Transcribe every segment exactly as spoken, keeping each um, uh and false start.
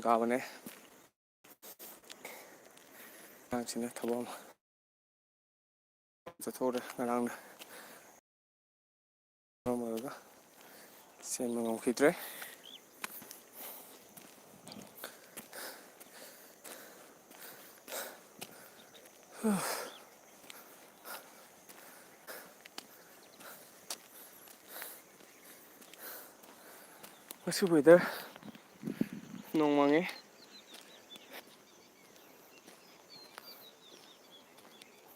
ꯀꯥꯕꯅꯦ꯫ ꯑꯉꯥꯡꯁꯤꯅ ꯊꯕꯛ ꯑꯃ ꯆꯠꯊꯣꯛꯎꯔꯦ ꯉꯔꯥꯡꯅ꯫ ꯃꯔꯝ ꯑꯣꯏꯔꯒ ꯆꯦꯟꯕ ꯉꯝꯈꯤꯗ꯭ꯔꯦ꯫ ꯉꯁꯤ weather ꯅꯣꯡ ꯃꯪꯉꯦ꯫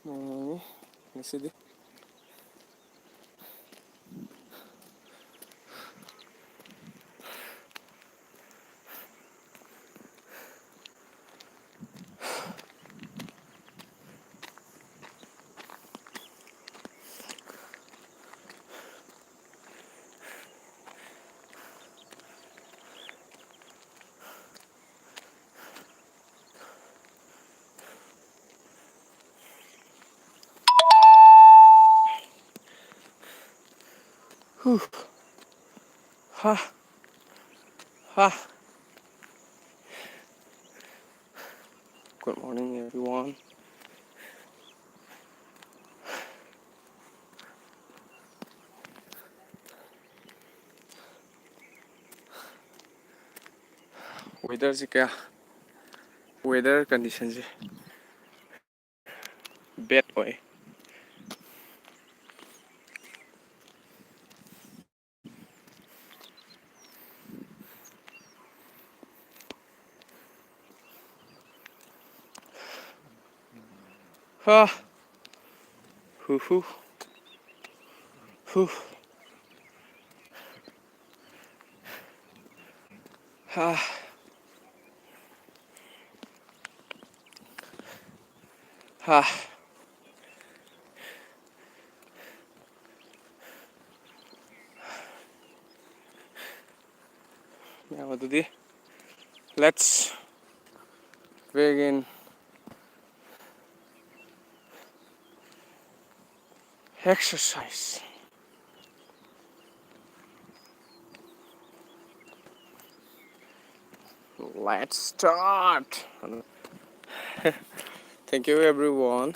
ꯅꯣꯡ ꯃꯪꯉꯤ ꯉꯁꯤꯗꯤ꯫ Huh. Ha. Ha. Good morning, everyone. Weatherꯁꯤ ꯀꯌꯥ, weather conditionꯁꯤ bad ꯑꯣꯏ꯫ ꯍꯥ꯫ ꯍꯨ ꯍꯨ꯫ ꯍꯨ꯫ ꯍꯥ꯫ ꯍꯥ꯫ ꯃꯌꯥꯝ ꯑꯗꯨꯗꯤ let's begin exercise. Let's start. Thank you, everyone.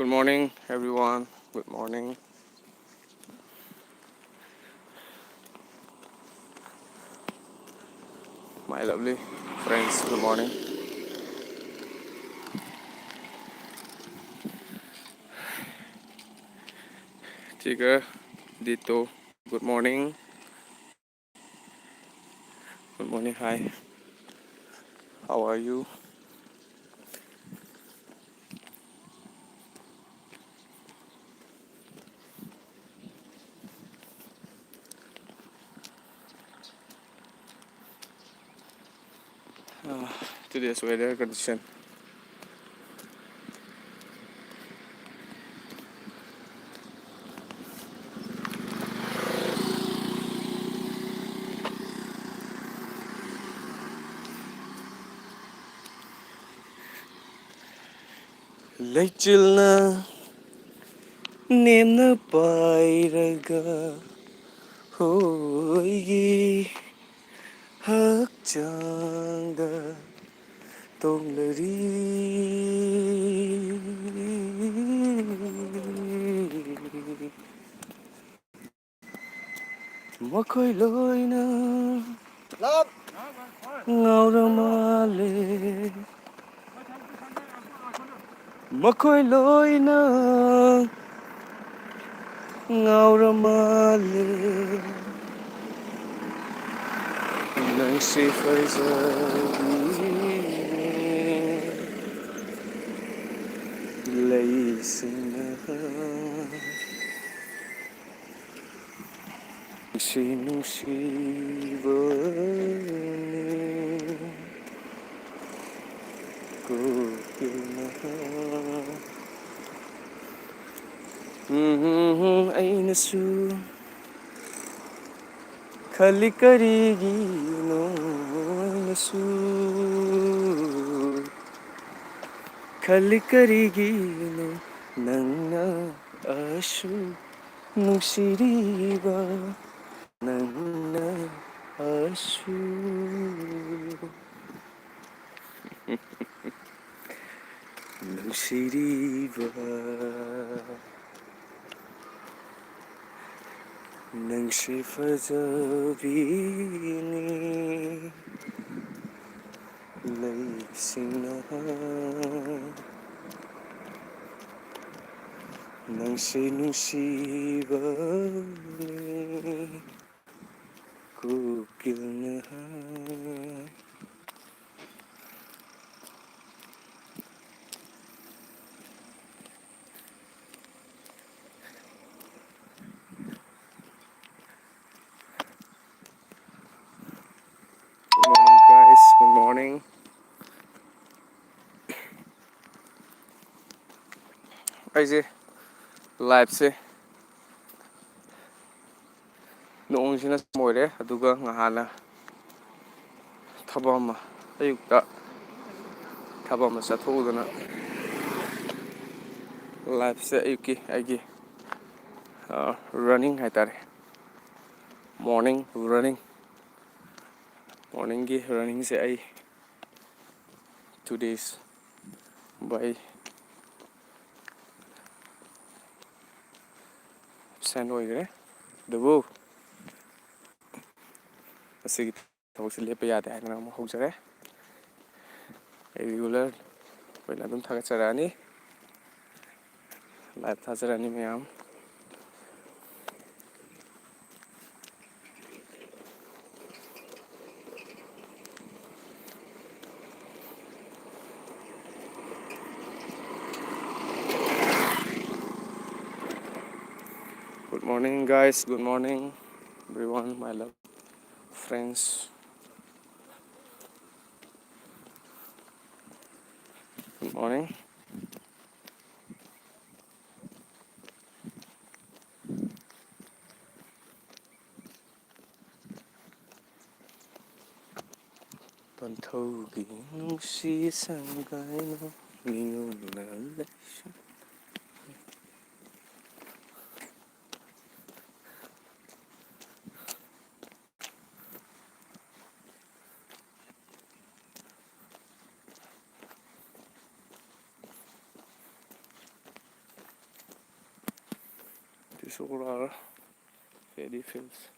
Good morning, everyone. Good morning. My lovely friends, good morning. Tiger, Dito, good morning. Good morning, hi. How are you? Uh, today's weather condition. ꯂꯩꯆꯤꯜꯅ ꯅꯦꯝꯅ ꯄꯥꯏꯔꯒ ꯍꯣꯏꯒꯤ ꯍꯛꯆꯥꯡꯗ ꯇꯣꯡꯂꯔꯤ꯫ ꯃꯈꯣꯏ ꯂꯣꯏꯅ ꯉꯥꯎꯔ ꯃꯥꯜꯂꯦ꯫ ꯃꯈꯣꯏ ꯂꯣꯏꯅ ꯉꯥꯎꯔ ꯃꯥꯜꯂꯦ꯫ ꯅꯪꯁꯤ ꯐꯖꯕꯤꯅꯦ꯫ ꯂꯩꯁꯤꯡꯅ ꯅꯨꯡꯁꯤ ꯅꯨꯡꯁꯤꯕꯅꯤ ꯀꯣꯀꯤꯜꯅ꯫ ꯎꯝ, ꯑꯩꯅꯁꯨ ꯈꯜꯂꯤ ꯀꯔꯤꯒꯤꯅꯣ ꯑꯩꯅꯁꯨ ꯈꯜꯂꯤ ꯀꯔꯤꯒꯤꯅꯣ ꯅꯪꯅ ꯑꯁꯨꯛ ꯅꯨꯡꯁꯤꯔꯤꯕ ꯅꯪꯅ ꯑꯁꯨꯛ ꯅꯨꯡꯁꯤꯔꯤꯕ ꯅꯪꯁꯤ ꯐꯖꯕꯤꯅꯤ, ꯂꯩꯁꯤꯡꯅ ꯅꯪꯁꯤ ꯅꯨꯡꯁꯤꯕꯅꯤ, ꯀꯣꯀꯤꯜꯅ꯫ Good morning, guys. Good morning. ꯑꯩꯁꯦ ꯂꯥꯏꯐꯁꯦ ꯅꯣꯡꯁꯤꯅ ꯑꯣꯏꯔꯦ, ꯑꯗꯨꯒ ꯉꯍꯥꯟꯅ ꯊꯕꯛ ꯑꯃ, ꯑꯌꯨꯛꯇ ꯊꯕꯛ ꯑꯃ ꯆꯠꯊꯣꯛꯎꯗꯅ, ꯂꯥꯏꯐꯁꯦ ꯑꯌꯨꯛꯀꯤ ꯑꯩꯒꯤ, ꯑ, ꯔꯟꯅꯤꯡ ꯍꯥꯏꯇꯥꯔꯦ, ꯃꯣꯔꯅꯤꯡ ꯔꯟꯅꯤꯡ, ꯃꯣꯔꯅꯤꯡꯒꯤ ꯔꯟꯅꯤꯡꯁꯦ ꯑꯩ two days by absent ꯑꯣꯏꯈ꯭ꯔꯦ꯫ ꯑꯗꯨꯕꯨ ꯑꯁꯤꯒꯤ ꯊꯕꯛꯁꯦ ꯂꯦꯞꯄ ꯌꯥꯗꯦ ꯍꯥꯏꯗꯅ ꯑꯃꯨꯛ ꯍꯧꯖꯔꯦ꯫ ꯑꯩ ꯔꯤꯒꯨꯂꯔ ꯑꯣꯏꯅ ꯑꯗꯨꯝ ꯊꯥꯒꯠꯆꯔꯛꯑꯅꯤ, ꯂꯥꯏꯚ ꯊꯥꯖꯔꯛꯑꯅꯤ ꯃꯌꯥꯝ꯫ Good morning, guys. Good morning, everyone, my love friends. Good morning. ꯄꯟꯊꯧꯒꯤ ꯅꯨꯡꯁꯤ ꯁꯪꯒꯥꯏꯅ ꯃꯤꯉꯣꯟꯗ ꯂꯩꯁꯨ꯫ This is all our paddy fields.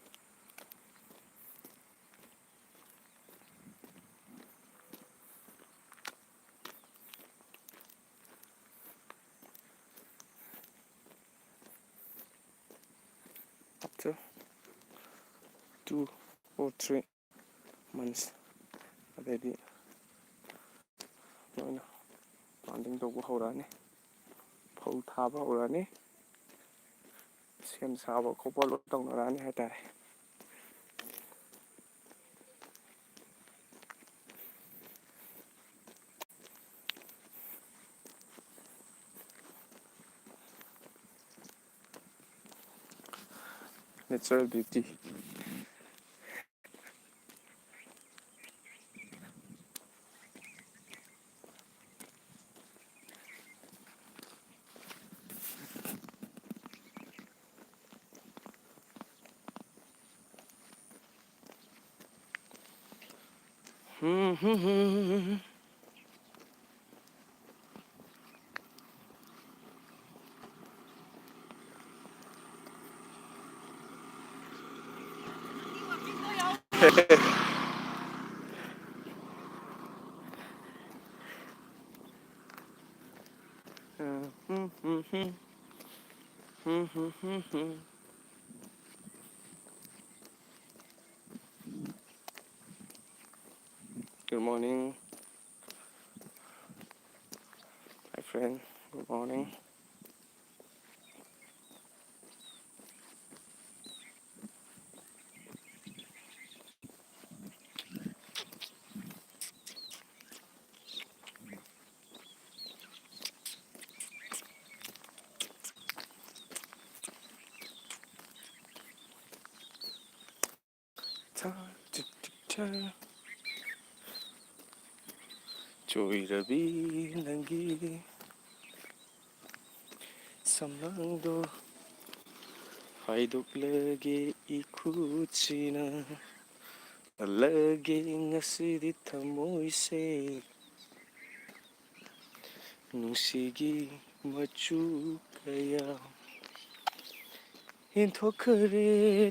After two or three months, ꯑꯗꯩꯗꯤ ꯂꯣꯏꯅ planting ꯇꯧꯕ ꯍꯧꯔꯛꯑꯅꯤ, ꯐꯧ ꯊꯥꯕ ꯍꯧꯔꯛꯑꯅꯤ, ꯁꯦꯝ ꯁꯥꯕ ꯈꯣꯠꯄ ꯂꯣꯏ ꯇꯧꯅꯔꯛꯑꯅꯤ ꯍꯥꯏꯇꯥꯔꯦ꯫ Natural beauty. Good morning, my friend. Good morning. ꯆꯣꯏꯔꯕꯤ ꯅꯪꯒꯤ ꯁꯝꯂꯥꯡꯗꯣ ꯍꯥꯏꯗꯣꯛꯂꯒꯦ ꯏꯈꯨꯠꯁꯤꯅ꯫ ꯀꯜꯂꯒꯦ ꯉꯁꯤꯗꯤ ꯊꯃꯣꯏꯁꯦ ꯅꯨꯡꯁꯤꯒꯤ ꯃꯆꯨ ꯀꯌꯥ꯫ ꯏꯟꯊꯣꯛꯈꯔꯦ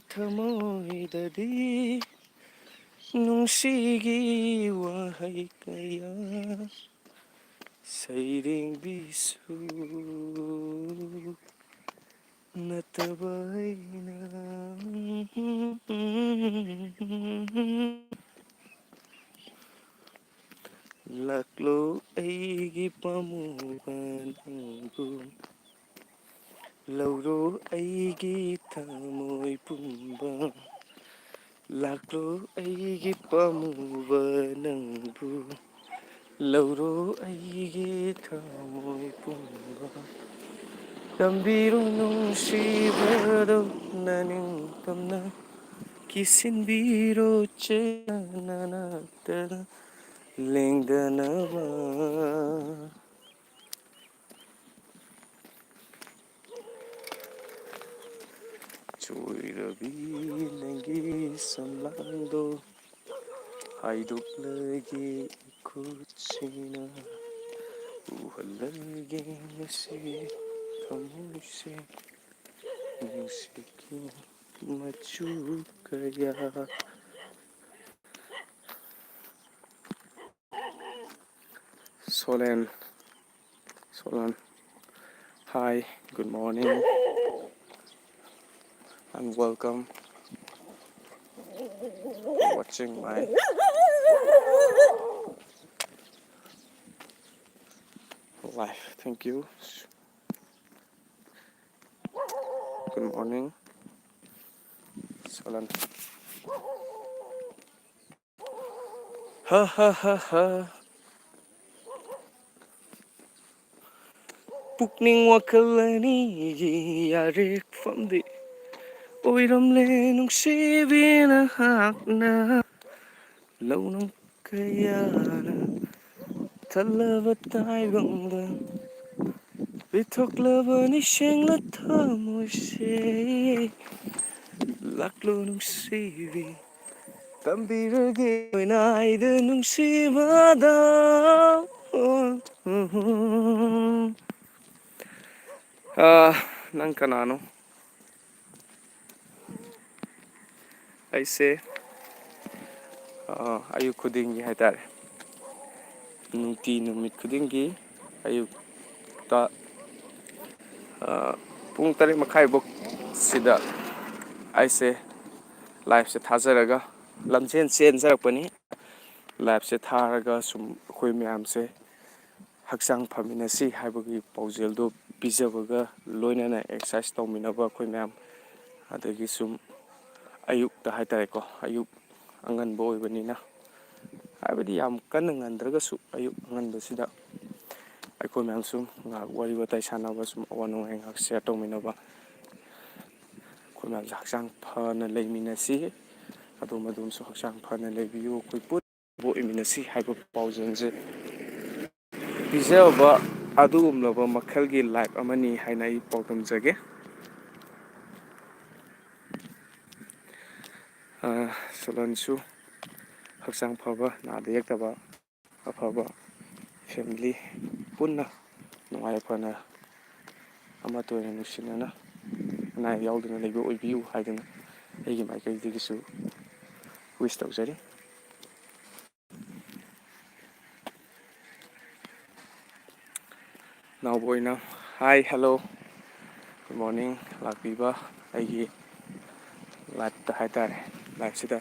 ꯊꯃꯣꯏꯗꯗꯤ ꯅꯨꯡꯁꯤꯒꯤ ꯋꯥꯍꯩ ꯀꯌꯥ, ꯁꯩꯔꯦꯡꯕꯤꯁꯨ ꯅꯠꯇꯕ ꯑꯩꯅ꯫ ꯂꯥꯛꯂꯣ ꯑꯩꯒꯤ ꯄꯥꯝꯃꯨꯕ ꯅꯪꯕꯨ, ꯂꯧꯔꯣ ꯑꯩꯒꯤ ꯊꯃꯣꯏ ꯄꯨꯝꯕ꯫ ꯂꯥꯛꯂꯣ ꯑꯩꯒꯤ ꯄꯥꯝꯃꯨꯕ ꯅꯪꯕꯨ, ꯂꯧꯔꯣ ꯑꯩꯒꯤ ꯊꯃꯣꯏ ꯄꯨꯝꯕ꯫ ꯇꯝꯕꯤꯔꯣ ꯅꯨꯡꯁꯤꯕꯗꯧꯅ ꯅꯤꯡꯇꯝꯅ, ꯀꯤꯁꯤꯟꯕꯤꯔꯣ ꯆꯦꯠꯅ ꯅꯅꯥꯛꯇ ꯂꯦꯡꯗꯅꯕ꯫ ꯆꯣꯏꯔꯕꯤ ꯅꯪꯒꯤ ꯁꯝꯂꯥꯡꯗꯣ ꯍꯥꯏꯗꯣꯛꯂꯒꯦ ꯏꯈꯨꯠꯁꯤꯅ꯫ ꯎꯍꯜꯂꯒꯦ ꯉꯁꯤ ꯊꯃꯣꯏꯁꯦ ꯅꯨꯡꯁꯤꯠꯀꯤ ꯃꯆꯨ ꯀꯌꯥ꯫ Solen, Solen. Hi, good morning and welcome for watching my live. Thank you. Good morning, Solen. ꯍ ꯍ ꯍ ꯍ꯫ ꯄꯨꯛꯅꯤꯡ ꯋꯥꯈꯜ ꯑꯅꯤꯒꯤ ꯌꯥꯔꯦꯛꯐꯝꯗꯤ ꯑꯣꯏꯔꯝꯂꯦ ꯅꯨꯡꯁꯤꯕꯤ ꯅꯍꯥꯛꯅ꯫ ꯂꯧꯅꯨꯡ ꯀꯌꯥꯅ ꯊꯜꯂꯕ ꯇꯥꯏꯕꯪꯗ ꯄꯤꯊꯣꯛꯂꯕꯅꯤ ꯁꯦꯡꯂ ꯊꯃꯣꯏꯁꯦ꯫ ꯂꯥꯛꯂꯣ ꯅꯨꯡꯁꯤꯕꯤ, ꯇꯝꯕꯤꯔꯒꯦ ꯑꯣꯏꯅꯥꯏꯗ ꯅꯨꯡꯁꯤꯕꯗ꯫ ꯑ, ꯅꯪ ꯀꯅꯥꯅꯣ? ꯑꯩꯁꯦ ꯑ, ꯑꯌꯨꯛ ꯈꯨꯗꯤꯡꯒꯤ ꯍꯥꯏꯇꯥꯔꯦ, ꯅꯨꯡꯇꯤ ꯅꯨꯃꯤꯠ ꯈꯨꯗꯤꯡꯒꯤ ꯑꯌꯨꯛꯇ, ꯑ, ꯄꯨꯡ ꯇꯔꯦꯠ ꯃꯈꯥꯏꯐꯧ ꯁꯤꯗ ꯑꯩꯁꯦ ꯂꯥꯏꯐꯁꯦ ꯊꯥꯖꯔꯒ ꯂꯝꯖꯦꯟ ꯆꯦꯟꯖꯔꯛꯄꯅꯤ꯫ ꯂꯥꯏꯐꯁꯦ ꯊꯥꯔꯒ ꯁꯨꯝ ꯑꯩꯈꯣꯏ ꯃꯌꯥꯝꯁꯦ ꯍꯛꯆꯥꯡ ꯐꯃꯤꯟꯅꯁꯤ ꯍꯥꯏꯕꯒꯤ ꯄꯥꯎꯖꯦꯜꯗꯨ ꯄꯤꯖꯕꯒ ꯂꯣꯏꯅꯅ ꯑꯦꯛꯁꯔꯁꯥꯏꯁ ꯇꯧꯃꯤꯟꯅꯕ ꯑꯩꯈꯣꯏ ꯃꯌꯥꯝ, ꯑꯗꯒꯤ ꯁꯨꯝ ꯑꯌꯨꯛꯇ ꯍꯥꯏꯇꯥꯔꯦꯀꯣ, ꯑꯌꯨꯛ ꯑꯉꯟꯕ ꯑꯣꯏꯕꯅꯤꯅ, ꯍꯥꯏꯕꯗꯤ ꯌꯥꯝ ꯀꯟꯅ ꯉꯟꯗ꯭ꯔꯒꯁꯨ ꯑꯌꯨꯛ ꯑꯉꯟꯕꯁꯤꯗ ꯑꯩꯈꯣꯏ ꯃꯌꯥꯝ ꯁꯨꯝ ꯉꯥꯏꯍꯥꯛ ꯋꯥꯔꯤ ꯋꯥꯇꯥꯏ ꯁꯥꯟꯅꯕ, ꯁꯨꯝ ꯑꯋꯥ ꯅꯨꯡꯉꯥꯏ ꯉꯥꯏꯍꯥꯛ ꯁꯤꯌꯥꯔ ꯇꯧꯃꯤꯟꯅꯕ, ꯑꯩꯈꯣꯏ ꯃꯌꯥꯝꯁꯦ ꯍꯛꯆꯥꯡ ꯐꯅ ꯂꯩꯃꯤꯟꯅꯁꯤ꯫ ꯑꯗꯣꯝ ꯑꯗꯣꯝꯁꯨ ꯍꯛꯆꯥꯡ ꯐꯅ ꯂꯩꯕꯤꯌꯨ꯫ ꯑꯩꯈꯣꯏ ꯄꯨꯟꯅ ꯑꯣꯏꯃꯤꯟꯅꯁꯤ ꯍꯥꯏꯕ ꯄꯥꯎꯖꯦꯜꯁꯦ ꯄꯤꯖꯕ ꯑꯗꯨꯒꯨꯝꯂꯕ ꯃꯈꯜꯒꯤ ꯂꯥꯏꯐ ꯑꯃꯅꯤ ꯍꯥꯏꯅ ꯑꯩ ꯄꯥꯎꯗꯝꯖꯒꯦ꯫ ꯑ, ꯁꯣꯂꯟꯁꯨ ꯍꯛꯆꯥꯡ ꯐꯕ, ꯅꯥꯗ ꯌꯦꯛꯇꯕ, ꯑꯐꯕ ꯐꯦꯃꯤꯂꯤ ꯄꯨꯟꯅ ꯅꯨꯡꯉꯥꯏ ꯌꯥꯏꯐꯅ ꯑꯃꯠꯇ ꯑꯣꯏꯅ ꯅꯨꯡꯁꯤꯅꯅ ꯑꯅꯥ ꯑꯌꯦꯛ ꯌꯥꯎꯗꯅ ꯂꯩꯕ ꯑꯣꯏꯕꯤꯌꯨ ꯍꯥꯏꯗꯅ ꯑꯩꯒꯤ ꯃꯥꯏꯀꯩꯗꯒꯤꯁꯨ ꯋꯤꯁ ꯇꯧꯖꯔꯤ꯫ ꯅꯥꯎꯕꯣꯏꯅ, hi, hello, good morning, ꯂꯥꯛꯄꯤꯕ ꯑꯩꯒꯤ ꯂꯥꯏꯐꯇ ꯍꯥꯏꯇꯥꯔꯦ, ꯂꯥꯏꯐꯁꯤꯗ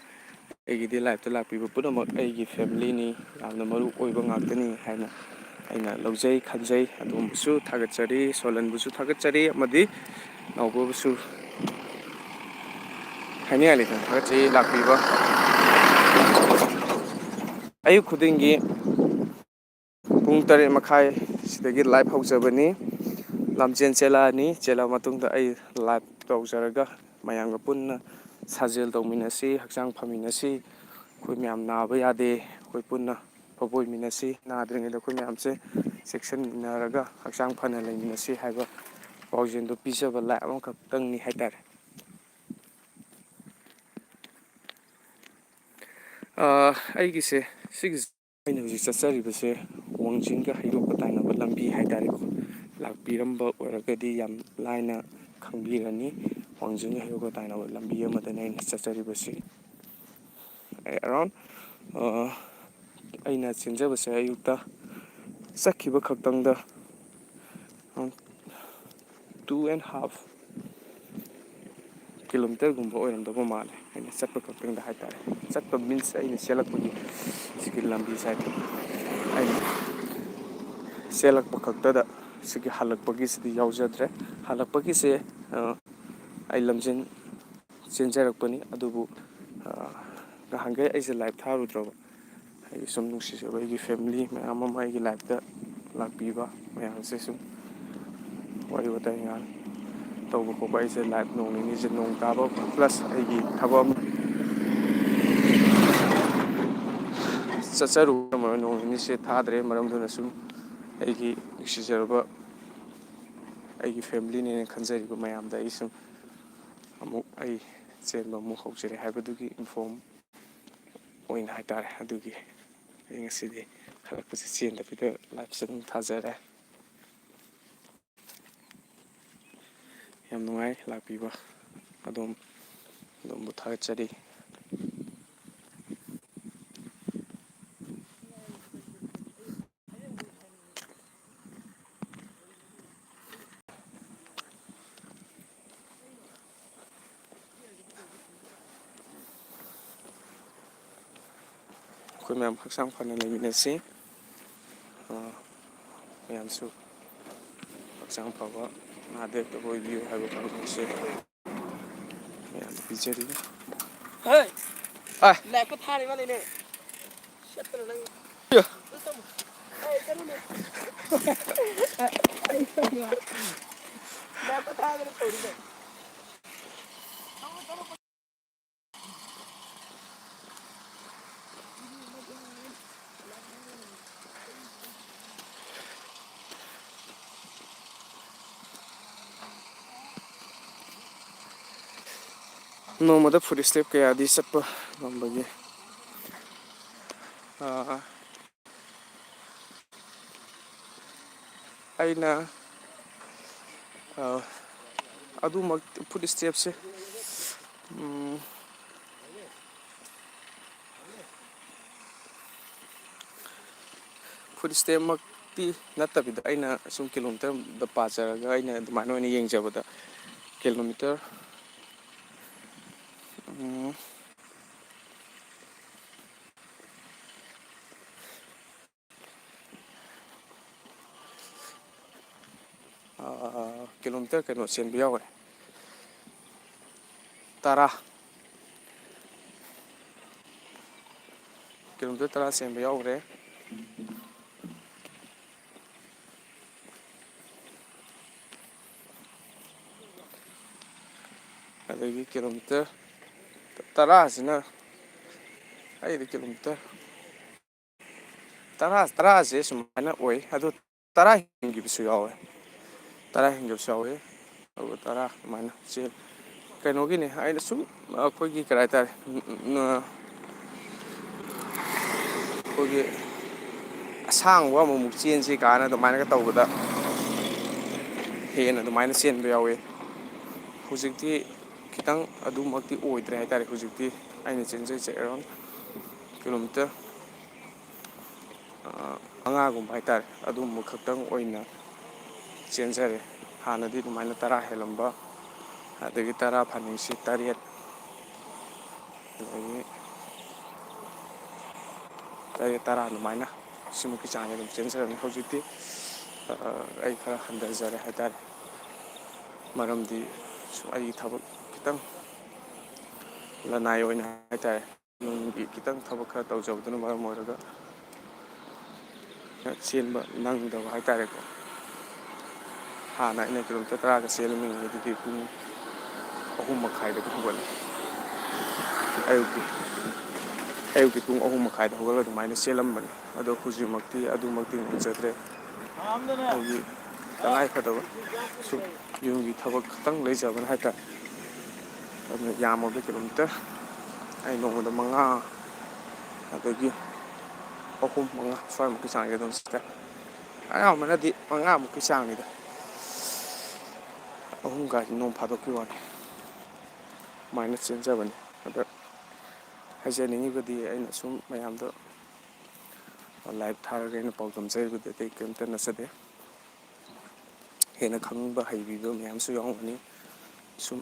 ꯑꯩꯒꯤꯗꯤ ꯂꯥꯏꯐꯇ ꯂꯥꯛꯄꯤꯕ ꯄꯨꯝꯅꯃꯛ ꯑꯩꯒꯤ ꯐꯦꯃꯤꯂꯤꯅꯤ, ꯌꯥꯝꯅ ꯃꯔꯨ ꯑꯣꯏꯕ ꯉꯥꯛꯇꯅꯤ ꯍꯥꯏꯅ ꯑꯩꯅ ꯂꯧꯖꯩ, ꯈꯟꯖꯩ꯫ ꯑꯗꯣꯝꯕꯨꯁꯨ ꯊꯥꯒꯠꯆꯔꯤ, ꯁꯣꯂꯟꯕꯨꯁꯨ ꯊꯥꯒꯠꯆꯔꯤ, ꯑꯃꯗꯤ ꯅꯥꯎꯕꯣꯕꯨꯁꯨ ꯍꯥꯏꯅꯤꯡꯉꯥꯏ ꯂꯩꯇꯅ ꯊꯥꯒꯠꯆꯔꯤ ꯂꯥꯛꯄꯤꯕ꯫ ꯑꯌꯨꯛ ꯈꯨꯗꯤꯡꯒꯤ ꯄꯨꯡ ꯇꯔꯦꯠ ꯃꯈꯥꯏ ꯁꯤꯗꯒꯤ ꯂꯥꯏꯐ ꯍꯧꯖꯕꯅꯤ꯫ ꯂꯝꯖꯦꯟ ꯆꯦꯜꯂꯛꯑꯅꯤ꯫ ꯆꯦꯜꯂꯛꯑ ꯃꯇꯨꯡꯗ ꯑꯩ ꯂꯥꯏꯐ ꯇꯧꯖꯔꯒ ꯃꯌꯥꯝꯒ ꯄꯨꯟꯅ ꯁꯥꯖꯦꯜ ꯇꯧꯃꯤꯟꯅꯁꯤ, ꯍꯛꯆꯥꯡ ꯐꯃꯤꯟꯅꯁꯤ꯫ ꯑꯩꯈꯣꯏ ꯃꯌꯥꯝ ꯅꯥꯕ ꯌꯥꯗꯦ꯫ ꯑꯩꯈꯣꯏ ꯄꯨꯟꯅ ꯐꯕ ꯑꯣꯏꯃꯤꯟꯅꯁꯤ꯫ ꯅꯥꯗ꯭ꯔꯤꯉꯩꯗ ꯑꯩꯈꯣꯏ ꯃꯌꯥꯝꯁꯦ ꯆꯦꯛꯁꯤꯟꯅꯔꯒ ꯍꯛꯆꯥꯡ ꯐꯅ ꯂꯩꯃꯤꯟꯅꯁꯤ ꯍꯥꯏꯕ ꯄꯥꯎꯖꯦꯜꯗꯣ ꯄꯤꯖꯕ ꯂꯥꯏꯐ ꯑꯃꯈꯛꯇꯪꯅꯤ ꯍꯥꯏꯇꯥꯔꯦ꯫ ꯑ, ꯑꯩꯒꯤꯁꯦ ꯁꯤꯒꯤ ꯑꯩꯅ ꯍꯧꯖꯤꯛ ꯆꯠꯆꯔꯤꯕꯁꯦ ꯋꯥꯡꯖꯤꯡꯒ ꯍꯩꯔꯣꯛꯀ ꯇꯥꯏꯅꯕ ꯂꯝꯕꯤ ꯍꯥꯏꯇꯥꯔꯦꯀꯣ꯫ ꯂꯥꯛꯄꯤꯔꯝꯕ ꯑꯣꯏꯔꯒꯗꯤ ꯌꯥꯝ ꯂꯥꯏꯅ ꯈꯪꯕꯤꯔꯅꯤ꯫ ꯋꯥꯡꯖꯤꯡ ꯍꯩꯔꯣꯛꯀ ꯇꯥꯏꯅꯕ ꯂꯝꯕꯤ ꯑꯃꯗꯅꯤ ꯑꯩꯅ ꯆꯠꯆꯔꯤꯕꯁꯤ꯫ ꯑꯦ, around, ꯑ, ꯑꯩꯅ ꯆꯦꯟꯖꯕꯁꯦ ꯑꯌꯨꯛꯇ ꯆꯠꯈꯤꯕ ꯈꯛꯇꯪꯗ, ꯑ, two and half kilometerꯒꯨꯝꯕ ꯑꯣꯏꯔꯝꯗꯧꯕ ꯃꯥꯜꯂꯦ, ꯑꯩꯅ ꯆꯠꯄ ꯈꯛꯇꯪꯗ ꯍꯥꯏꯇꯥꯔꯦ꯫ ꯆꯠꯄ means ꯑꯩꯅ ꯆꯦꯜꯂꯛꯄꯒꯤ ꯁꯤꯒꯤ ꯂꯝꯕꯤꯁꯦ ꯍꯥꯏꯗꯤ ꯑꯩꯅ ꯆꯦꯜꯂꯛꯄ ꯈꯛꯇꯗ ꯁꯤꯒꯤ ꯍꯜꯂꯛꯄꯒꯤꯁꯤꯗꯤ ꯌꯥꯎꯖꯗ꯭ꯔꯦ꯫ ꯍꯜꯂꯛꯄꯒꯤꯁꯦ, ꯑ, ꯑꯩ ꯂꯝꯖꯦꯟ ꯆꯦꯟꯖꯔꯛꯄꯅꯤ, ꯑꯗꯨꯕꯨ, ꯑ, ꯅꯍꯥꯟꯈꯩ ꯑꯩꯁꯦ live ꯊꯥꯔꯨꯗ꯭ꯔꯕ꯫ ꯑꯩꯒꯤ ꯁꯨꯝ ꯅꯨꯡꯁꯤꯖꯕ ꯑꯩꯒꯤ family ꯃꯌꯥꯝ ꯑꯃ ꯑꯩꯒꯤ liveꯇ ꯂꯥꯛꯄꯤꯕ ꯃꯌꯥꯝꯁꯦ ꯁꯨꯝ ꯋꯥꯔꯤ ꯋꯥꯇꯥꯏ ꯉꯥꯏꯍꯥꯛ ꯇꯧꯕ ꯈꯣꯠꯄ, ꯑꯩꯁꯦ live ꯅꯣꯡ ꯅꯤꯅꯤꯁꯦ ꯅꯣꯡ ꯇꯥꯕ plus ꯑꯩꯒꯤ ꯊꯕꯛ ꯑꯃ ꯆꯠꯆꯔꯨꯕ ꯅꯣꯡ ꯅꯤꯅꯤꯁꯦ ꯊꯥꯗ꯭ꯔꯦ꯫ ꯃꯔꯝꯗꯨꯅ ꯁꯨꯝ ꯑꯩꯒꯤ ꯅꯨꯡꯁꯤꯖꯔꯕ ꯑꯩꯒꯤ familyꯅꯦꯅ ꯈꯟꯖꯔꯤꯕ ꯃꯌꯥꯝꯗ ꯑꯩ ꯁꯨꯝ ꯑꯃꯨꯛ ꯑꯩ ꯆꯦꯟꯕ ꯑꯃꯨꯛ ꯍꯧꯖꯔꯦ ꯍꯥꯏꯕꯗꯨꯒꯤ inform ꯑꯣꯏꯅ ꯍꯥꯏꯇꯥꯔꯦ꯫ ꯑꯗꯨꯒꯤ ꯑꯩ ꯉꯁꯤꯗꯤ ꯍꯜꯂꯛꯄꯁꯦ ꯆꯦꯟꯗꯕꯤꯗ liveꯁꯦ ꯑꯗꯨꯝ ꯊꯥꯖꯔꯦ꯫ ꯌꯥꯝ ꯅꯨꯡꯉꯥꯏ ꯂꯥꯛꯄꯤꯕ ꯑꯗꯣꯝ, ꯑꯗꯣꯝꯕꯨ ꯊꯥꯒꯠꯆꯔꯤ꯫ ꯑꯩꯈꯣꯏ ꯃꯌꯥꯝ ꯍꯛꯆꯥꯡ ꯐꯅ ꯂꯩꯃꯤꯟꯅꯁꯤ꯫ ꯑ, ꯃꯌꯥꯝꯁꯨ ꯍꯛꯆꯥꯡ ꯐꯕ, ꯅꯥꯗ ꯌꯦꯛꯇꯕ ꯑꯣꯏꯕꯤꯌꯨ ꯍꯥꯏꯕ ꯄꯥꯎꯗꯝꯁꯦ ꯃꯌꯥꯝꯗ ꯄꯤꯖꯔꯤ꯫ ꯍꯣꯏ꯫ ꯑ꯫ Liveꯀ ꯊꯥꯔꯤ ꯃꯥꯜꯂꯦꯅꯦ꯫ ꯁꯠꯇꯅ ꯅꯪ꯫ ꯌꯥ꯫ ꯍꯣꯏ, ꯆꯠꯂꯨꯅꯦ꯫ Liveꯀ ꯊꯥꯗꯅ ꯇꯧꯔꯤꯅꯦ꯫ ꯅꯣꯡꯃꯗ foot step ꯀꯌꯥꯗꯤ ꯆꯠꯄ ꯉꯝꯕꯒꯦ? ꯑꯥ, ꯑꯩꯅ, ꯑꯥ, ꯑꯗꯨꯃꯛ ꯐꯨꯠ ꯁ꯭ꯇꯦꯞꯁꯦ, ꯎꯝ, ꯐꯨꯠ ꯁ꯭ꯇꯦꯞꯃꯛꯇꯤ ꯅꯠꯇꯕꯤꯗ, ꯑꯩꯅ ꯁꯨꯝ ꯀꯤꯂꯣꯃꯤꯇꯔꯗ ꯄꯥꯖꯔꯒ ꯑꯩꯅ ꯑꯗꯨꯃꯥꯏꯅ ꯑꯣꯏꯅ ꯌꯦꯡꯖꯕꯗ, ꯀꯤꯂꯣꯃꯤꯇꯔ, ꯎꯝ, ꯑꯥ, ꯀꯤꯂꯣꯃꯤꯇꯔ ꯀꯩꯅꯣ ꯆꯦꯟꯕ ꯌꯥꯎꯈ꯭ꯔꯦ, ꯇꯔꯥ, ꯀꯤꯂꯣꯃꯤꯇꯔ ꯇꯔꯥ ꯆꯦꯟꯕ ꯌꯥꯎꯈ꯭ꯔꯦ꯫ ꯑꯗꯒꯤ ꯀꯤꯂꯣꯃꯤꯇꯔ ꯇꯔꯥꯁꯤꯅ, ꯑꯩꯗꯤ ꯀꯤꯂꯣꯃꯤꯇꯔ ꯇꯔꯥ, ꯇꯔꯥꯁꯦ ꯁꯨꯃꯥꯏꯅ ꯑꯣꯏ, ꯑꯗꯨ ꯇꯔꯥ ꯍꯦꯟꯈꯤꯕꯁꯨ ꯌꯥꯎꯋꯦ, ꯇꯔꯥ ꯍꯦꯟꯈꯤꯕꯁꯨ ꯌꯥꯎꯋꯦ꯫ ꯑꯗꯨꯒ ꯇꯔꯥ ꯑꯗꯨꯃꯥꯏꯅ ꯆꯦꯜꯂꯤ꯫ ꯀꯩꯅꯣꯒꯤꯅꯤ, ꯑꯩꯅ ꯁꯨꯝ ꯑꯩꯈꯣꯏꯒꯤ ꯀꯔꯤ ꯍꯥꯏꯇꯥꯔꯦ, ꯎꯝ, ꯎꯝ, ꯑꯩꯈꯣꯏꯒꯤ ꯑꯁꯥꯡꯕ ꯑꯃꯨꯛꯃꯨꯛ ꯆꯦꯟꯁꯤ ꯀꯥꯏꯅ ꯑꯗꯨꯃꯥꯏꯅꯒ ꯇꯧꯕꯗ ꯍꯦꯟꯅ ꯑꯗꯨꯃꯥꯏꯅ ꯆꯦꯟꯕ ꯌꯥꯎꯋꯤ꯫ ꯍꯧꯖꯤꯛꯇꯤ ꯈꯤꯇꯪ ꯑꯗꯨꯃꯛꯇꯤ ꯑꯣꯏꯗ꯭ꯔꯦ ꯍꯥꯏꯇꯥꯔꯦ꯫ ꯍꯧꯖꯤꯛꯇꯤ ꯑꯩꯅ ꯆꯦꯟꯖꯔꯤꯁꯦ around ꯀꯤꯂꯣꯃꯤꯇꯔ, ꯑ, ꯃꯉꯥꯒꯨꯝꯕ ꯍꯥꯏꯇꯥꯔꯦ, ꯑꯗꯨꯒꯨꯝꯕ ꯈꯛꯇꯪ ꯑꯣꯏꯅ ꯆꯦꯟꯖꯔꯦ꯫ ꯍꯥꯟꯅꯗꯤ ꯑꯗꯨꯃꯥꯏꯅ ꯇꯔꯥ ꯍꯦꯜꯂꯝꯕ, ꯑꯗꯒꯤ ꯇꯔꯥ ꯐꯥꯅꯤꯡꯁꯤ ꯇꯔꯦꯠ, ꯑꯗꯒꯤ ꯇꯔꯦꯠ, ꯇꯔꯥ ꯑꯗꯨꯃꯥꯏꯅ, ꯁꯤꯃꯨꯛꯀꯤ ꯆꯥꯡꯁꯦ ꯑꯗꯨꯝ ꯆꯦꯟꯖꯔꯝꯃꯤ꯫ ꯍꯧꯖꯤꯛꯇꯤ, ꯑ, ꯑꯩ ꯈꯔ ꯍꯟꯊꯖꯔꯦ ꯍꯥꯏꯇꯥꯔꯦ꯫ ꯃꯔꯝꯗꯤ ꯁꯨꯝ ꯑꯩꯒꯤ ꯊꯕꯛ ꯈꯤꯇꯪ ꯂꯅꯥꯏ ꯑꯣꯏꯅ ꯍꯥꯏꯇꯥꯔꯦ, ꯅꯨꯡꯒꯤ ꯈꯤꯇꯪ ꯊꯕꯛ ꯈꯔ ꯇꯧꯖꯕꯗꯨꯅ ꯃꯔꯝ ꯑꯣꯏꯔꯒ ꯆꯦꯟꯕ ꯅꯪꯗꯕ ꯍꯥꯏꯇꯥꯔꯦꯀꯣ꯫ ꯍꯥꯟꯅ ꯑꯩꯅ ꯀꯤꯂꯣꯃꯤꯇꯔ ꯇꯔꯥꯒ ꯆꯦꯜꯂꯝꯃꯤꯉꯩꯗꯗꯤ ꯄꯨꯡ ꯑꯍꯨꯝ ꯃꯈꯥꯏꯗꯒ ꯍꯧꯒꯠꯂꯤ꯫ ꯑꯌꯨꯛꯀꯤ, ꯑꯌꯨꯛꯀꯤ ꯄꯨꯡ ꯑꯍꯨꯝ ꯃꯈꯥꯏꯗ ꯍꯧꯒꯠꯂꯒ ꯑꯗꯨꯃꯥꯏꯅ ꯆꯦꯜꯂꯝꯕꯅꯤ꯫ ꯑꯗꯣ ꯍꯧꯖꯤꯛꯃꯛꯇꯤ ꯑꯗꯨꯃꯛꯇꯤ ꯉꯝꯖꯗ꯭ꯔꯦ꯫ ꯑꯩꯒꯤ ꯇꯉꯥꯏꯐꯗꯕ ꯁꯨꯝ ꯌꯨꯝꯒꯤ ꯊꯕꯛ ꯈꯛꯇꯪ ꯂꯩꯖꯕꯅ ꯍꯥꯏꯇꯥꯔꯦ꯫ ꯑꯗꯨꯅ ꯌꯥꯝꯃꯕꯗ ꯀꯤꯂꯣꯃꯤꯇꯔ ꯑꯩ ꯅꯣꯡꯃꯗ ꯃꯉꯥ, ꯑꯗꯒꯤ ꯑꯍꯨꯝ, ꯃꯉꯥ ꯁ꯭ꯋꯥꯏꯃꯨꯛꯀꯤ ꯆꯥꯡꯁꯦ ꯑꯗꯨꯝ ꯆꯠꯂꯦ꯫ ꯑꯌꯥꯝꯕꯅꯗꯤ ꯃꯉꯥꯃꯨꯛꯀꯤ ꯆꯥꯡꯅꯤꯗ꯫ ꯑꯍꯨꯝ ꯀꯥꯏꯁꯤ ꯅꯣꯡ ꯐꯥꯗꯣꯛꯀꯤ ꯋꯥꯅꯤ, ꯑꯗꯨꯃꯥꯏꯅ ꯆꯦꯟꯖꯕꯅꯤ꯫ ꯑꯗ ꯍꯥꯏꯖꯅꯤꯡꯉꯤꯕꯗꯤ, ꯑꯩꯅ ꯁꯨꯝ ꯃꯌꯥꯝꯗ ꯂꯥꯏꯚ ꯊꯥꯔꯒ ꯑꯩꯅ ꯄꯥꯎꯗꯝꯖꯔꯤꯕꯗꯤ ꯑꯇꯩ ꯀꯔꯤꯝꯇ ꯅꯠꯆꯗꯦ꯫ ꯍꯦꯟꯅ ꯈꯪꯕ ꯍꯩꯕꯤꯕ ꯃꯌꯥꯝꯁꯨ ꯌꯥꯎꯔꯝꯒꯅꯤ꯫ ꯁꯨꯝ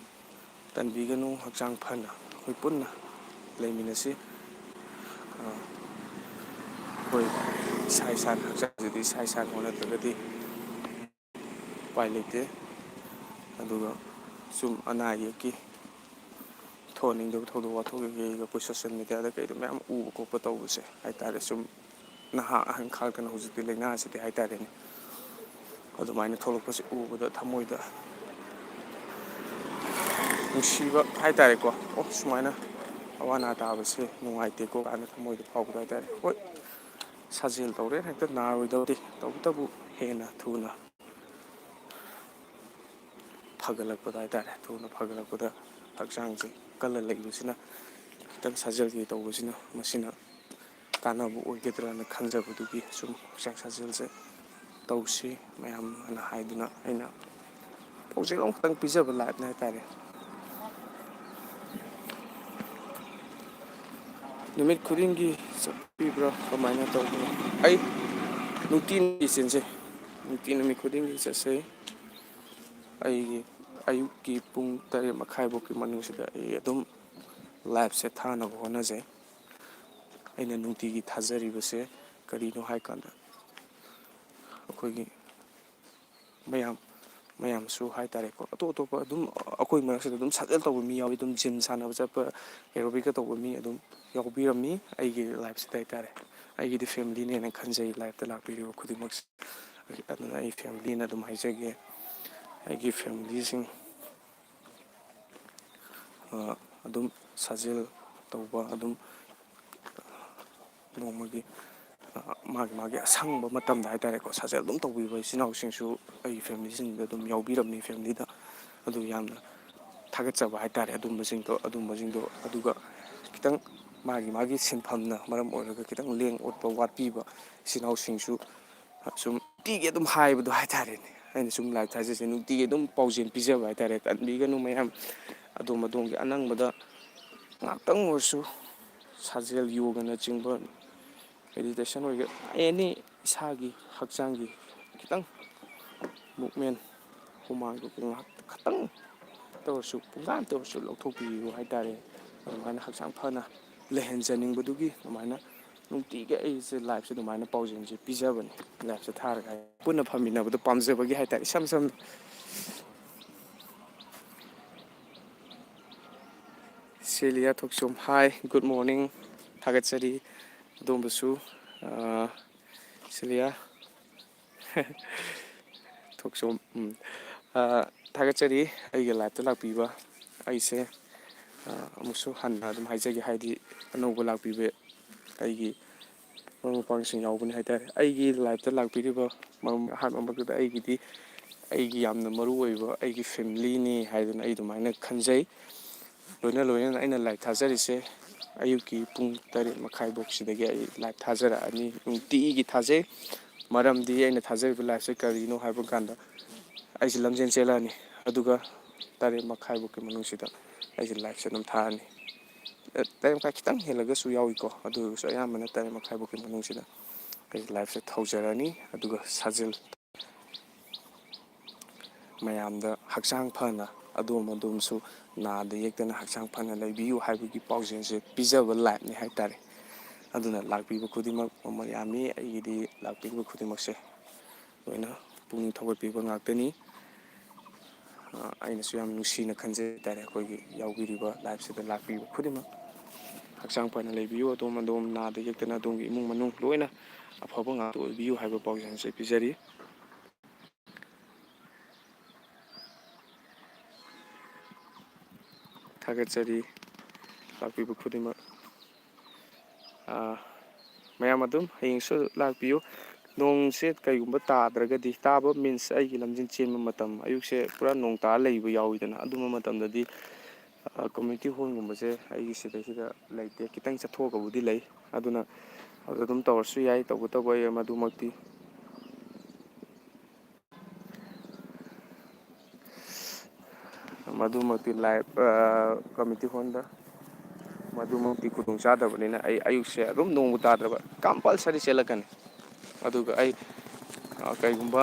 ꯇꯟꯕꯤꯒꯅꯨ, ꯍꯛꯆꯥꯡ ꯐꯅ ꯑꯩꯈꯣꯏ ꯄꯨꯟꯅ ꯂꯩꯃꯤꯟꯅꯁꯤ꯫ ꯑ, ꯑꯩꯈꯣꯏ ꯏꯁꯥ ꯏꯁꯥꯅ ꯍꯛꯆꯥꯡꯁꯤꯗꯤ ꯏꯁꯥ ꯏꯁꯥꯅ ꯍꯣꯠꯅꯗ꯭ꯔꯒꯗꯤ ꯎꯄꯥꯏ ꯂꯩꯇꯦ꯫ ꯑꯗꯨꯒ ꯁꯨꯝ ꯑꯅꯥ ꯑꯌꯦꯛꯀꯤ ꯊꯣꯛꯍꯟꯅꯤꯡꯗꯕ ꯊꯧꯗꯣꯛ ꯋꯥꯊꯣꯛ ꯀꯩꯀꯩꯒ ꯑꯩꯈꯣꯏ ꯁꯣꯁꯦꯜ ꯃꯦꯗꯤꯌꯥꯗ ꯀꯩꯗ ꯃꯌꯥꯝ ꯎꯕ ꯈꯣꯠꯄ ꯇꯧꯕꯁꯦ ꯍꯥꯏꯇꯥꯔꯦ, ꯁꯨꯝ ꯅꯍꯥ ꯑꯍꯟ ꯈꯥꯛꯇꯅ ꯍꯧꯖꯤꯛꯇꯤ ꯂꯥꯏꯅꯥꯁꯤꯗꯤ ꯍꯥꯏꯇꯥꯔꯦꯅꯦ, ꯑꯗꯨꯃꯥꯏꯅ ꯊꯣꯛꯂꯛꯄꯁꯦ ꯎꯕꯗ ꯊꯃꯣꯏꯗ ꯅꯨꯡꯁꯤꯕ ꯍꯥꯏꯇꯥꯔꯦꯀꯣ꯫ ꯑꯣ, ꯁꯨꯃꯥꯏꯅ ꯑꯋꯥ ꯑꯅꯥ ꯇꯥꯕꯁꯦ ꯅꯨꯡꯉꯥꯏꯇꯦꯀꯣ ꯀꯥꯏꯅ ꯊꯃꯣꯏꯗ ꯐꯥꯎꯕꯗꯣ ꯍꯥꯏꯇꯥꯔꯦ꯫ ꯍꯣꯏ, ꯁꯥꯖꯦꯜ ꯇꯧꯔꯦ ꯍꯦꯛꯇ ꯅꯥꯔꯣꯏꯗꯕꯗꯤ, ꯇꯧꯕꯇꯕꯨ ꯍꯦꯟꯅ ꯊꯨꯅ ꯐꯒꯠꯂꯛꯄꯗ ꯍꯥꯏꯇꯥꯔꯦ, ꯊꯨꯅ ꯐꯒꯠꯂꯛꯄꯗ ꯍꯛꯆꯥꯡꯁꯦ ꯀꯜꯂ ꯂꯩꯕꯁꯤꯅ, ꯈꯤꯇꯪ ꯁꯥꯖꯦꯜꯒꯤ ꯇꯧꯕꯁꯤꯅ, ꯃꯁꯤꯅ ꯀꯥꯟꯅꯕ ꯑꯣꯏꯒꯗ꯭ꯔꯅ ꯈꯟꯖꯕꯗꯨꯒꯤ ꯁꯨꯝ ꯍꯛꯆꯥꯡ ꯁꯥꯖꯦꯜꯁꯦ ꯇꯧꯁꯤ ꯃꯌꯥꯝ ꯑꯅ ꯍꯥꯏꯗꯨꯅ ꯑꯩꯅ ꯄꯥꯎꯖꯦꯜ ꯑꯃꯈꯛꯇꯪ ꯄꯤꯖꯕ ꯂꯥꯏꯐꯅꯦ ꯍꯥꯏꯇꯥꯔꯦ꯫ ꯅꯨꯃꯤꯠ ꯈꯨꯗꯤꯡꯒꯤ ꯆꯠꯄꯤꯕ꯭ꯔꯥ? ꯀꯃꯥꯏꯅ ꯇꯧꯕꯅꯣ? ꯑꯩ ꯅꯨꯡꯇꯤ ꯅꯨꯡꯇꯤ ꯆꯦꯟꯖꯩ, ꯅꯨꯡꯇꯤ ꯅꯨꯃꯤꯠ ꯈꯨꯗꯤꯡꯒꯤ ꯆꯠꯆꯩ꯫ ꯑꯩꯒꯤ ꯑꯌꯨꯛꯀꯤ ꯄꯨꯡ ꯇꯔꯦꯠ ꯃꯈꯥꯏꯐꯥꯎꯒꯤ ꯃꯅꯨꯡꯁꯤꯗ ꯑꯩ ꯑꯗꯨꯝ ꯂꯥꯏꯐꯁꯦ ꯊꯥꯅꯕ ꯍꯣꯠꯅꯖꯩ꯫ ꯑꯩꯅ ꯅꯨꯡꯇꯤꯒꯤ ꯊꯥꯖꯔꯤꯕꯁꯦ ꯀꯔꯤꯅꯣ ꯍꯥꯏꯀꯥꯟꯗ, ꯑꯩꯈꯣꯏꯒꯤ ꯃꯌꯥꯝ, ꯃꯌꯥꯝꯁꯨ ꯍꯥꯏꯇꯥꯔꯦꯀꯣ, ꯑꯇꯣꯞ ꯑꯇꯣꯞꯄ ꯑꯗꯨꯝ ꯑꯩꯈꯣꯏ ꯃꯔꯛꯁꯤꯗ ꯑꯗꯨꯝ ꯁꯥꯖꯦꯜ ꯇꯧꯕ ꯃꯤ ꯌꯥꯎꯏ, ꯑꯗꯨꯝ ꯖꯤꯝ ꯁꯥꯟꯅꯕ ꯆꯠꯄ, ꯑꯦꯔꯣꯕꯤꯛꯀ ꯇꯧꯕ ꯃꯤ ꯑꯗꯨꯝ ꯌꯥꯎꯕꯤꯔꯝꯃꯤ ꯑꯩꯒꯤ ꯂꯥꯏꯐꯁꯤꯗ ꯍꯥꯏꯇꯥꯔꯦ꯫ ꯑꯩꯒꯤꯗꯤ ꯐꯦꯃꯤꯂꯤꯅꯦꯅ ꯈꯟꯖꯩ ꯂꯥꯏꯐꯇ ꯂꯥꯛꯄꯤꯔꯤꯕ ꯈꯨꯗꯤꯡꯃꯛꯁꯦ꯫ ꯑꯗꯨꯅ ꯑꯩ ꯐꯦꯃꯤꯂꯤꯅ ꯑꯗꯨꯝ ꯍꯥꯏꯖꯒꯦ, ꯑꯩꯒꯤ ꯐꯦꯃꯤꯂꯤꯁꯤꯡ ꯑ, ꯑꯗꯨꯝ ꯁꯥꯖꯦꯜ ꯇꯧꯕ, ꯑꯗꯨꯝ ꯅꯣꯡꯃꯒꯤ, ꯑ, ꯃꯥꯒꯤ ꯃꯥꯒꯤ ꯑꯁꯪꯕ ꯃꯇꯝꯗ ꯍꯥꯏꯇꯥꯔꯦꯀꯣ, ꯁꯥꯖꯦꯜ ꯑꯗꯨꯝ ꯇꯧꯕꯤꯕ ꯏꯆꯤꯟ ꯏꯅꯥꯎꯁꯤꯡꯁꯨ ꯑꯩꯒꯤ ꯐꯦꯃꯤꯂꯤꯁꯤꯡꯗ ꯑꯗꯨꯝ ꯌꯥꯎꯕꯤꯔꯝꯃꯤ꯫ ꯐꯦꯃꯤꯂꯤꯗ ꯑꯗꯨ ꯌꯥꯝꯅ ꯊꯥꯒꯠꯆꯕ ꯍꯥꯏꯇꯥꯔꯦ꯫ ꯑꯗꯨꯝꯕꯁꯤꯡꯗꯣ, ꯑꯗꯨꯝꯕꯁꯤꯡꯗꯣ, ꯑꯗꯨꯒ ꯈꯤꯇꯪ ꯃꯥꯒꯤ ꯃꯥꯒꯤ ꯁꯤꯟꯐꯝꯅ ꯃꯔꯝ ꯑꯣꯏꯔꯒ ꯈꯤꯇꯪ ꯂꯦꯡ ꯑꯣꯠꯄ ꯋꯥꯠꯄꯤꯕ ꯏꯆꯤꯟ ꯏꯅꯥꯎꯁꯤꯡꯁꯨ ꯁꯨꯝ ꯅꯨꯡꯇꯤꯒꯤ ꯑꯗꯨꯝ ꯍꯥꯏꯕꯗꯣ ꯍꯥꯏꯇꯥꯔꯦꯅꯦ꯫ ꯑꯩꯅ ꯁꯨꯝ ꯂꯥꯏꯚ ꯊꯥꯖꯩꯁꯦ, ꯅꯨꯡꯇꯤꯒꯤ ꯑꯗꯨꯝ ꯄꯥꯎꯖꯦꯜ ꯄꯤꯖꯕ ꯍꯥꯏꯇꯥꯔꯦ꯫ ꯇꯟꯕꯤꯒꯅꯨ ꯃꯌꯥꯝ, ꯑꯗꯣꯝ ꯑꯗꯣꯝꯒꯤ ꯑꯅꯪꯕꯗ ꯉꯥꯛꯇꯪ ꯑꯣꯏꯔꯁꯨ ꯁꯥꯖꯦꯜ, ꯌꯣꯒꯅꯆꯤꯡꯕ, ꯃꯦꯗꯤꯇꯦꯁꯟ ꯑꯣꯏꯒꯦꯔꯥ, ꯑꯦꯅꯤ ꯏꯁꯥꯒꯤ ꯍꯛꯆꯥꯡꯒꯤ ꯈꯤꯇꯪ ꯃꯨꯞꯃꯦꯟ, ꯍꯨꯃꯥꯡꯗꯨ ꯉꯥꯏꯍꯥꯛ ꯈꯤꯇꯪ ꯇꯧꯔꯁꯨ, ꯄꯨꯡꯈꯥꯏ ꯑꯃꯇ ꯑꯣꯏꯔꯁꯨ ꯂꯧꯊꯣꯛꯄꯤꯌꯨ ꯍꯥꯏꯇꯥꯔꯦ꯫ ꯑꯗꯨꯃꯥꯏꯅ ꯍꯛꯆꯥꯡ ꯐꯅ ꯂꯩꯍꯟꯖꯅꯤꯡꯕꯗꯨꯒꯤ ꯑꯗꯨꯃꯥꯏꯅ ꯅꯨꯡꯇꯤꯒꯤ ꯑꯩꯁꯦ ꯂꯥꯏꯐꯁꯦ ꯑꯗꯨꯃꯥꯏꯅ ꯄꯥꯎꯖꯦꯜꯁꯦ ꯄꯤꯖꯕꯅꯤ꯫ ꯂꯥꯏꯐꯁꯦ ꯊꯥꯔꯒ ꯄꯨꯟꯅ ꯐꯝꯃꯤꯟꯅꯕꯗꯣ ꯄꯥꯝꯖꯕꯒꯤ ꯍꯥꯏꯇꯥꯔꯦ, ꯏꯁꯝ ꯁꯝꯅ꯫ ꯁꯦꯂꯤꯌꯥ ꯊꯣꯛꯆꯣꯝ, hi, good morning꯫ ꯊꯥꯒꯠꯆꯔꯤ ꯑꯗꯣꯝꯕꯨꯁꯨ꯫ ꯑ, ꯁꯦꯂꯤꯌꯥ ꯊꯣꯛꯆꯣꯝ, ꯎꯝ꯫ ꯑ, ꯊꯥꯒꯠꯆꯔꯤ ꯑꯩꯒꯤ ꯂꯥꯏꯐꯇ ꯂꯥꯛꯄꯤꯕ꯫ ꯑꯩꯁꯦ, ꯑ, ꯑꯃꯨꯛꯁꯨ ꯍꯟꯅ ꯑꯗꯨꯝ ꯍꯥꯏꯖꯒꯦ, ꯍꯥꯏꯗꯤ ꯑꯅꯧꯕ ꯂꯥꯛꯄꯤꯕ ꯑꯩꯒꯤ ꯃꯔꯨꯞ ꯃꯄꯥꯡꯁꯤꯡ ꯌꯥꯎꯕꯅꯤ ꯍꯥꯏꯇꯥꯔꯦ꯫ ꯑꯩꯒꯤ ꯂꯥꯏꯐꯇ ꯂꯥꯛꯄꯤꯔꯤꯕ ꯃꯔꯨꯞ, ꯑꯍꯥꯟꯕ ꯃꯛꯇꯗ ꯑꯩꯒꯤꯗꯤ ꯑꯩꯒꯤ ꯌꯥꯝꯅ ꯃꯔꯨ ꯑꯣꯏꯕ ꯑꯩꯒꯤ ꯐꯦꯃꯤꯂꯤꯅꯤ ꯍꯥꯏꯗꯨꯅ ꯑꯩ ꯑꯗꯨꯃꯥꯏꯅ ꯈꯟꯖꯩ꯫ ꯂꯣꯏꯅ ꯂꯣꯏꯅꯅ ꯑꯩꯅ ꯂꯥꯏꯚ ꯊꯥꯖꯔꯤꯁꯦ ꯑꯌꯨꯛꯀꯤ ꯄꯨꯡ ꯇꯔꯦꯠ ꯃꯈꯥꯏꯐꯧꯁꯤꯗꯒꯤ ꯑꯩ ꯂꯥꯏꯚ ꯊꯥꯖꯔꯛꯑꯅꯤ, ꯅꯨꯡꯇꯤꯒꯤ ꯊꯥꯖꯩ꯫ ꯃꯔꯝꯗꯤ ꯑꯩꯅ ꯊꯥꯖꯔꯤꯕ ꯂꯥꯏꯚꯁꯦ ꯀꯔꯤꯅꯣ ꯍꯥꯏꯕ ꯀꯥꯟꯗ, ꯑꯩꯁꯦ ꯂꯝꯖꯦꯟ ꯆꯦꯜꯂꯛꯑꯅꯤ, ꯑꯗꯨꯒ ꯇꯔꯦꯠ ꯃꯈꯥꯏꯐꯧꯀꯤ ꯃꯅꯨꯡꯁꯤꯗ ꯑꯩꯁꯦ ꯂꯥꯏꯚꯁꯦ ꯑꯗꯨꯝ ꯊꯥꯔꯅꯤ꯫ ꯇꯔꯦꯠ ꯃꯈꯥꯏ ꯈꯤꯇꯪ ꯍꯦꯜꯂꯒꯁꯨ ꯌꯥꯎꯏꯀꯣ, ꯑꯗꯨ ꯑꯣꯏꯔꯒꯁꯨ ꯑꯌꯥꯝꯕꯅ ꯇꯔꯦꯠ ꯃꯈꯥꯏꯐꯧꯀꯤ ꯃꯅꯨꯡꯁꯤꯗ ꯑꯩꯁꯦ ꯂꯥꯏꯚꯁꯦ ꯊꯧꯖꯔꯅꯤ꯫ ꯑꯗꯨꯒ ꯁꯥꯖꯦꯜ ꯃꯌꯥꯝꯗ ꯍꯛꯆꯥꯡ ꯐꯅ ꯑꯗꯣꯝ ꯑꯗꯣꯝꯁꯨ ꯅꯥꯗ ꯌꯦꯛꯇꯅ ꯍꯛꯆꯥꯡ ꯐꯅ ꯂꯩꯕꯤꯌꯨ ꯍꯥꯏꯕꯒꯤ ꯄꯥꯎꯖꯦꯜꯁꯦ ꯄꯤꯖꯕ ꯂꯥꯏꯐꯅꯤ ꯍꯥꯏꯇꯥꯔꯦ꯫ ꯑꯗꯨꯅ ꯂꯥꯛꯄꯤꯕ ꯈꯨꯗꯤꯡꯃꯛ ꯃꯃꯜ ꯌꯥꯝꯃꯤ꯫ ꯑꯩꯒꯤꯗꯤ ꯂꯥꯛꯄꯤꯕ ꯈꯨꯗꯤꯡꯃꯛꯁꯦ ꯂꯣꯏꯅ ꯄꯨꯛꯅꯤꯡ ꯊꯧꯒꯠꯄꯤꯕ ꯉꯥꯛꯇꯅꯤ꯫ ꯑ, ꯑꯩꯅꯁꯨ ꯌꯥꯝ ꯅꯨꯡꯁꯤꯅ ꯈꯟꯖꯩ ꯍꯥꯏꯇꯥꯔꯦ, ꯑꯩꯈꯣꯏꯒꯤ ꯌꯥꯎꯕꯤꯔꯤꯕ ꯂꯥꯏꯐꯁꯤꯗ ꯂꯥꯛꯄꯤꯕ ꯈꯨꯗꯤꯡꯃꯛ꯫ ꯍꯛꯆꯥꯡ ꯐꯅ ꯂꯩꯕꯤꯌꯨ, ꯑꯗꯣꯝ ꯑꯗꯣꯝ ꯅꯥꯗ ꯌꯦꯛꯇꯅ ꯑꯗꯣꯝꯒꯤ ꯏꯃꯨꯡ ꯃꯅꯨꯡ ꯂꯣꯏꯅ ꯑꯐꯕ ꯉꯥꯛꯇ ꯑꯣꯏꯕꯤꯌꯨ ꯍꯥꯏꯕ ꯄꯥꯎꯖꯦꯜꯁꯦ ꯄꯤꯖꯔꯤ꯫ ꯊꯥꯒꯠꯆꯔꯤ ꯂꯥꯛꯄꯤꯕ ꯈꯨꯗꯤꯡꯃꯛ꯫ ꯑꯥ, ꯃꯌꯥꯝ ꯑꯗꯨꯝ ꯍꯌꯦꯡꯁꯨ ꯂꯥꯛꯄꯤꯌꯨ꯫ ꯅꯣꯡꯁꯦ ꯀꯩꯒꯨꯝꯕ ꯇꯥꯗ꯭ꯔꯒꯗꯤ, ꯇꯥꯕ ꯃꯤꯟꯁ ꯑꯩꯒꯤ ꯂꯝꯖꯦꯟ ꯆꯦꯟꯕ ꯃꯇꯝ, ꯑꯌꯨꯛꯁꯦ ꯄꯨꯔꯥ ꯅꯣꯡ ꯇꯥꯔ ꯂꯩꯕ ꯌꯥꯎꯋꯤꯗꯅ, ꯑꯗꯨꯝꯕ ꯃꯇꯝꯗꯗꯤ, ꯑꯥ, ꯀꯝꯃ꯭ꯌꯨꯅꯤꯇꯤ ꯍꯣꯜꯒꯨꯝꯕꯁꯦ ꯑꯩꯒꯤ ꯁꯤꯗꯩꯁꯤꯗ ꯂꯩꯇꯦ, ꯈꯤꯇꯪ ꯆꯠꯊꯣꯛꯑꯒꯕꯨꯗꯤ ꯂꯩ꯫ ꯑꯗꯨꯅ ꯑꯗꯨ ꯑꯗꯨꯝ ꯇꯧꯔꯁꯨ ꯌꯥꯏ, ꯇꯧꯕꯇꯕꯨ ꯑꯩ ꯃꯗꯨꯃꯛꯇꯤ ꯃꯗꯨꯃꯛꯇꯤ ꯂꯥꯏꯞ ꯀꯝꯃ꯭ꯌꯨꯅꯤꯇꯤ ꯍꯣꯜꯗ ꯃꯗꯨꯃꯛꯇꯤ ꯈꯨꯗꯣꯡ ꯆꯥꯗꯕꯅꯤꯅ ꯑꯩ ꯑꯌꯨꯛꯁꯦ ꯑꯗꯨꯝ ꯅꯣꯡꯕꯨ ꯇꯥꯗ꯭ꯔꯕ ꯀꯝꯄꯜꯁꯔꯤ ꯆꯦꯜꯂꯛꯀꯅꯤ꯫ ꯑꯗꯨꯒ ꯑꯩ ꯀꯩꯒꯨꯝꯕ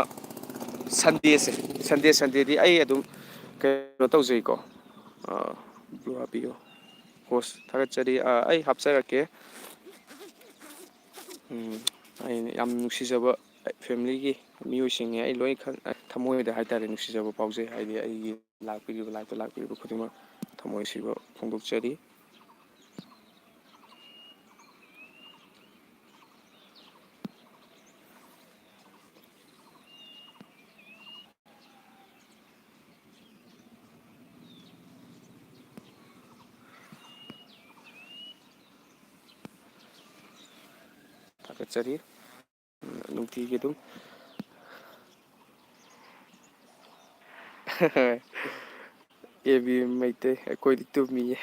ꯁꯟꯗꯦꯁꯦ, ꯁꯟꯗꯦ ꯁꯟꯗꯦꯗꯤ ꯑꯩ ꯑꯗꯨꯝ ꯀꯩꯅꯣ ꯇꯧꯖꯩꯀꯣ꯫ ꯕ꯭ꯔꯣ ꯍꯥꯞꯄꯤꯌꯨ꯫ ꯍꯣꯁ ꯊꯥꯒꯠꯆꯔꯤ꯫ ꯑꯩ ꯍꯥꯞꯆꯔꯛꯀꯦ꯫ ꯎꯝ, ꯑꯩꯅ ꯌꯥꯝ ꯅꯨꯡꯁꯤꯖꯕ ꯐꯦꯃꯤꯂꯤꯒꯤ ꯃꯤꯑꯣꯏꯁꯤꯡꯅꯤ꯫ ꯑꯩ ꯂꯣꯏ ꯈꯪ-, ꯊꯃꯣꯏꯗ ꯍꯥꯏꯇꯥꯔꯦ ꯅꯨꯡꯁꯤꯖꯕ ꯐꯥꯎꯖꯩ꯫ ꯍꯥꯏꯗꯤ ꯑꯩꯒꯤ ꯂꯥꯛꯄꯤꯔꯤꯕ, ꯂꯥꯏꯞꯇ ꯂꯥꯛꯄꯤꯔꯤꯕ ꯈꯨꯗꯤꯡꯃꯛ ꯊꯃꯣꯏ ꯁꯤꯕ ꯐꯣꯡꯗꯣꯛꯆꯔꯤ꯫ ꯊꯥꯒꯠꯆꯔꯤ꯫ ꯅꯨꯡꯇꯤꯒꯤ ꯑꯗꯨꯝ ꯑꯦ ꯕꯤ ꯃꯩꯇꯩ, ꯑꯩꯈꯣꯏꯗꯤ ꯇꯨꯝꯃꯤꯌꯦ꯫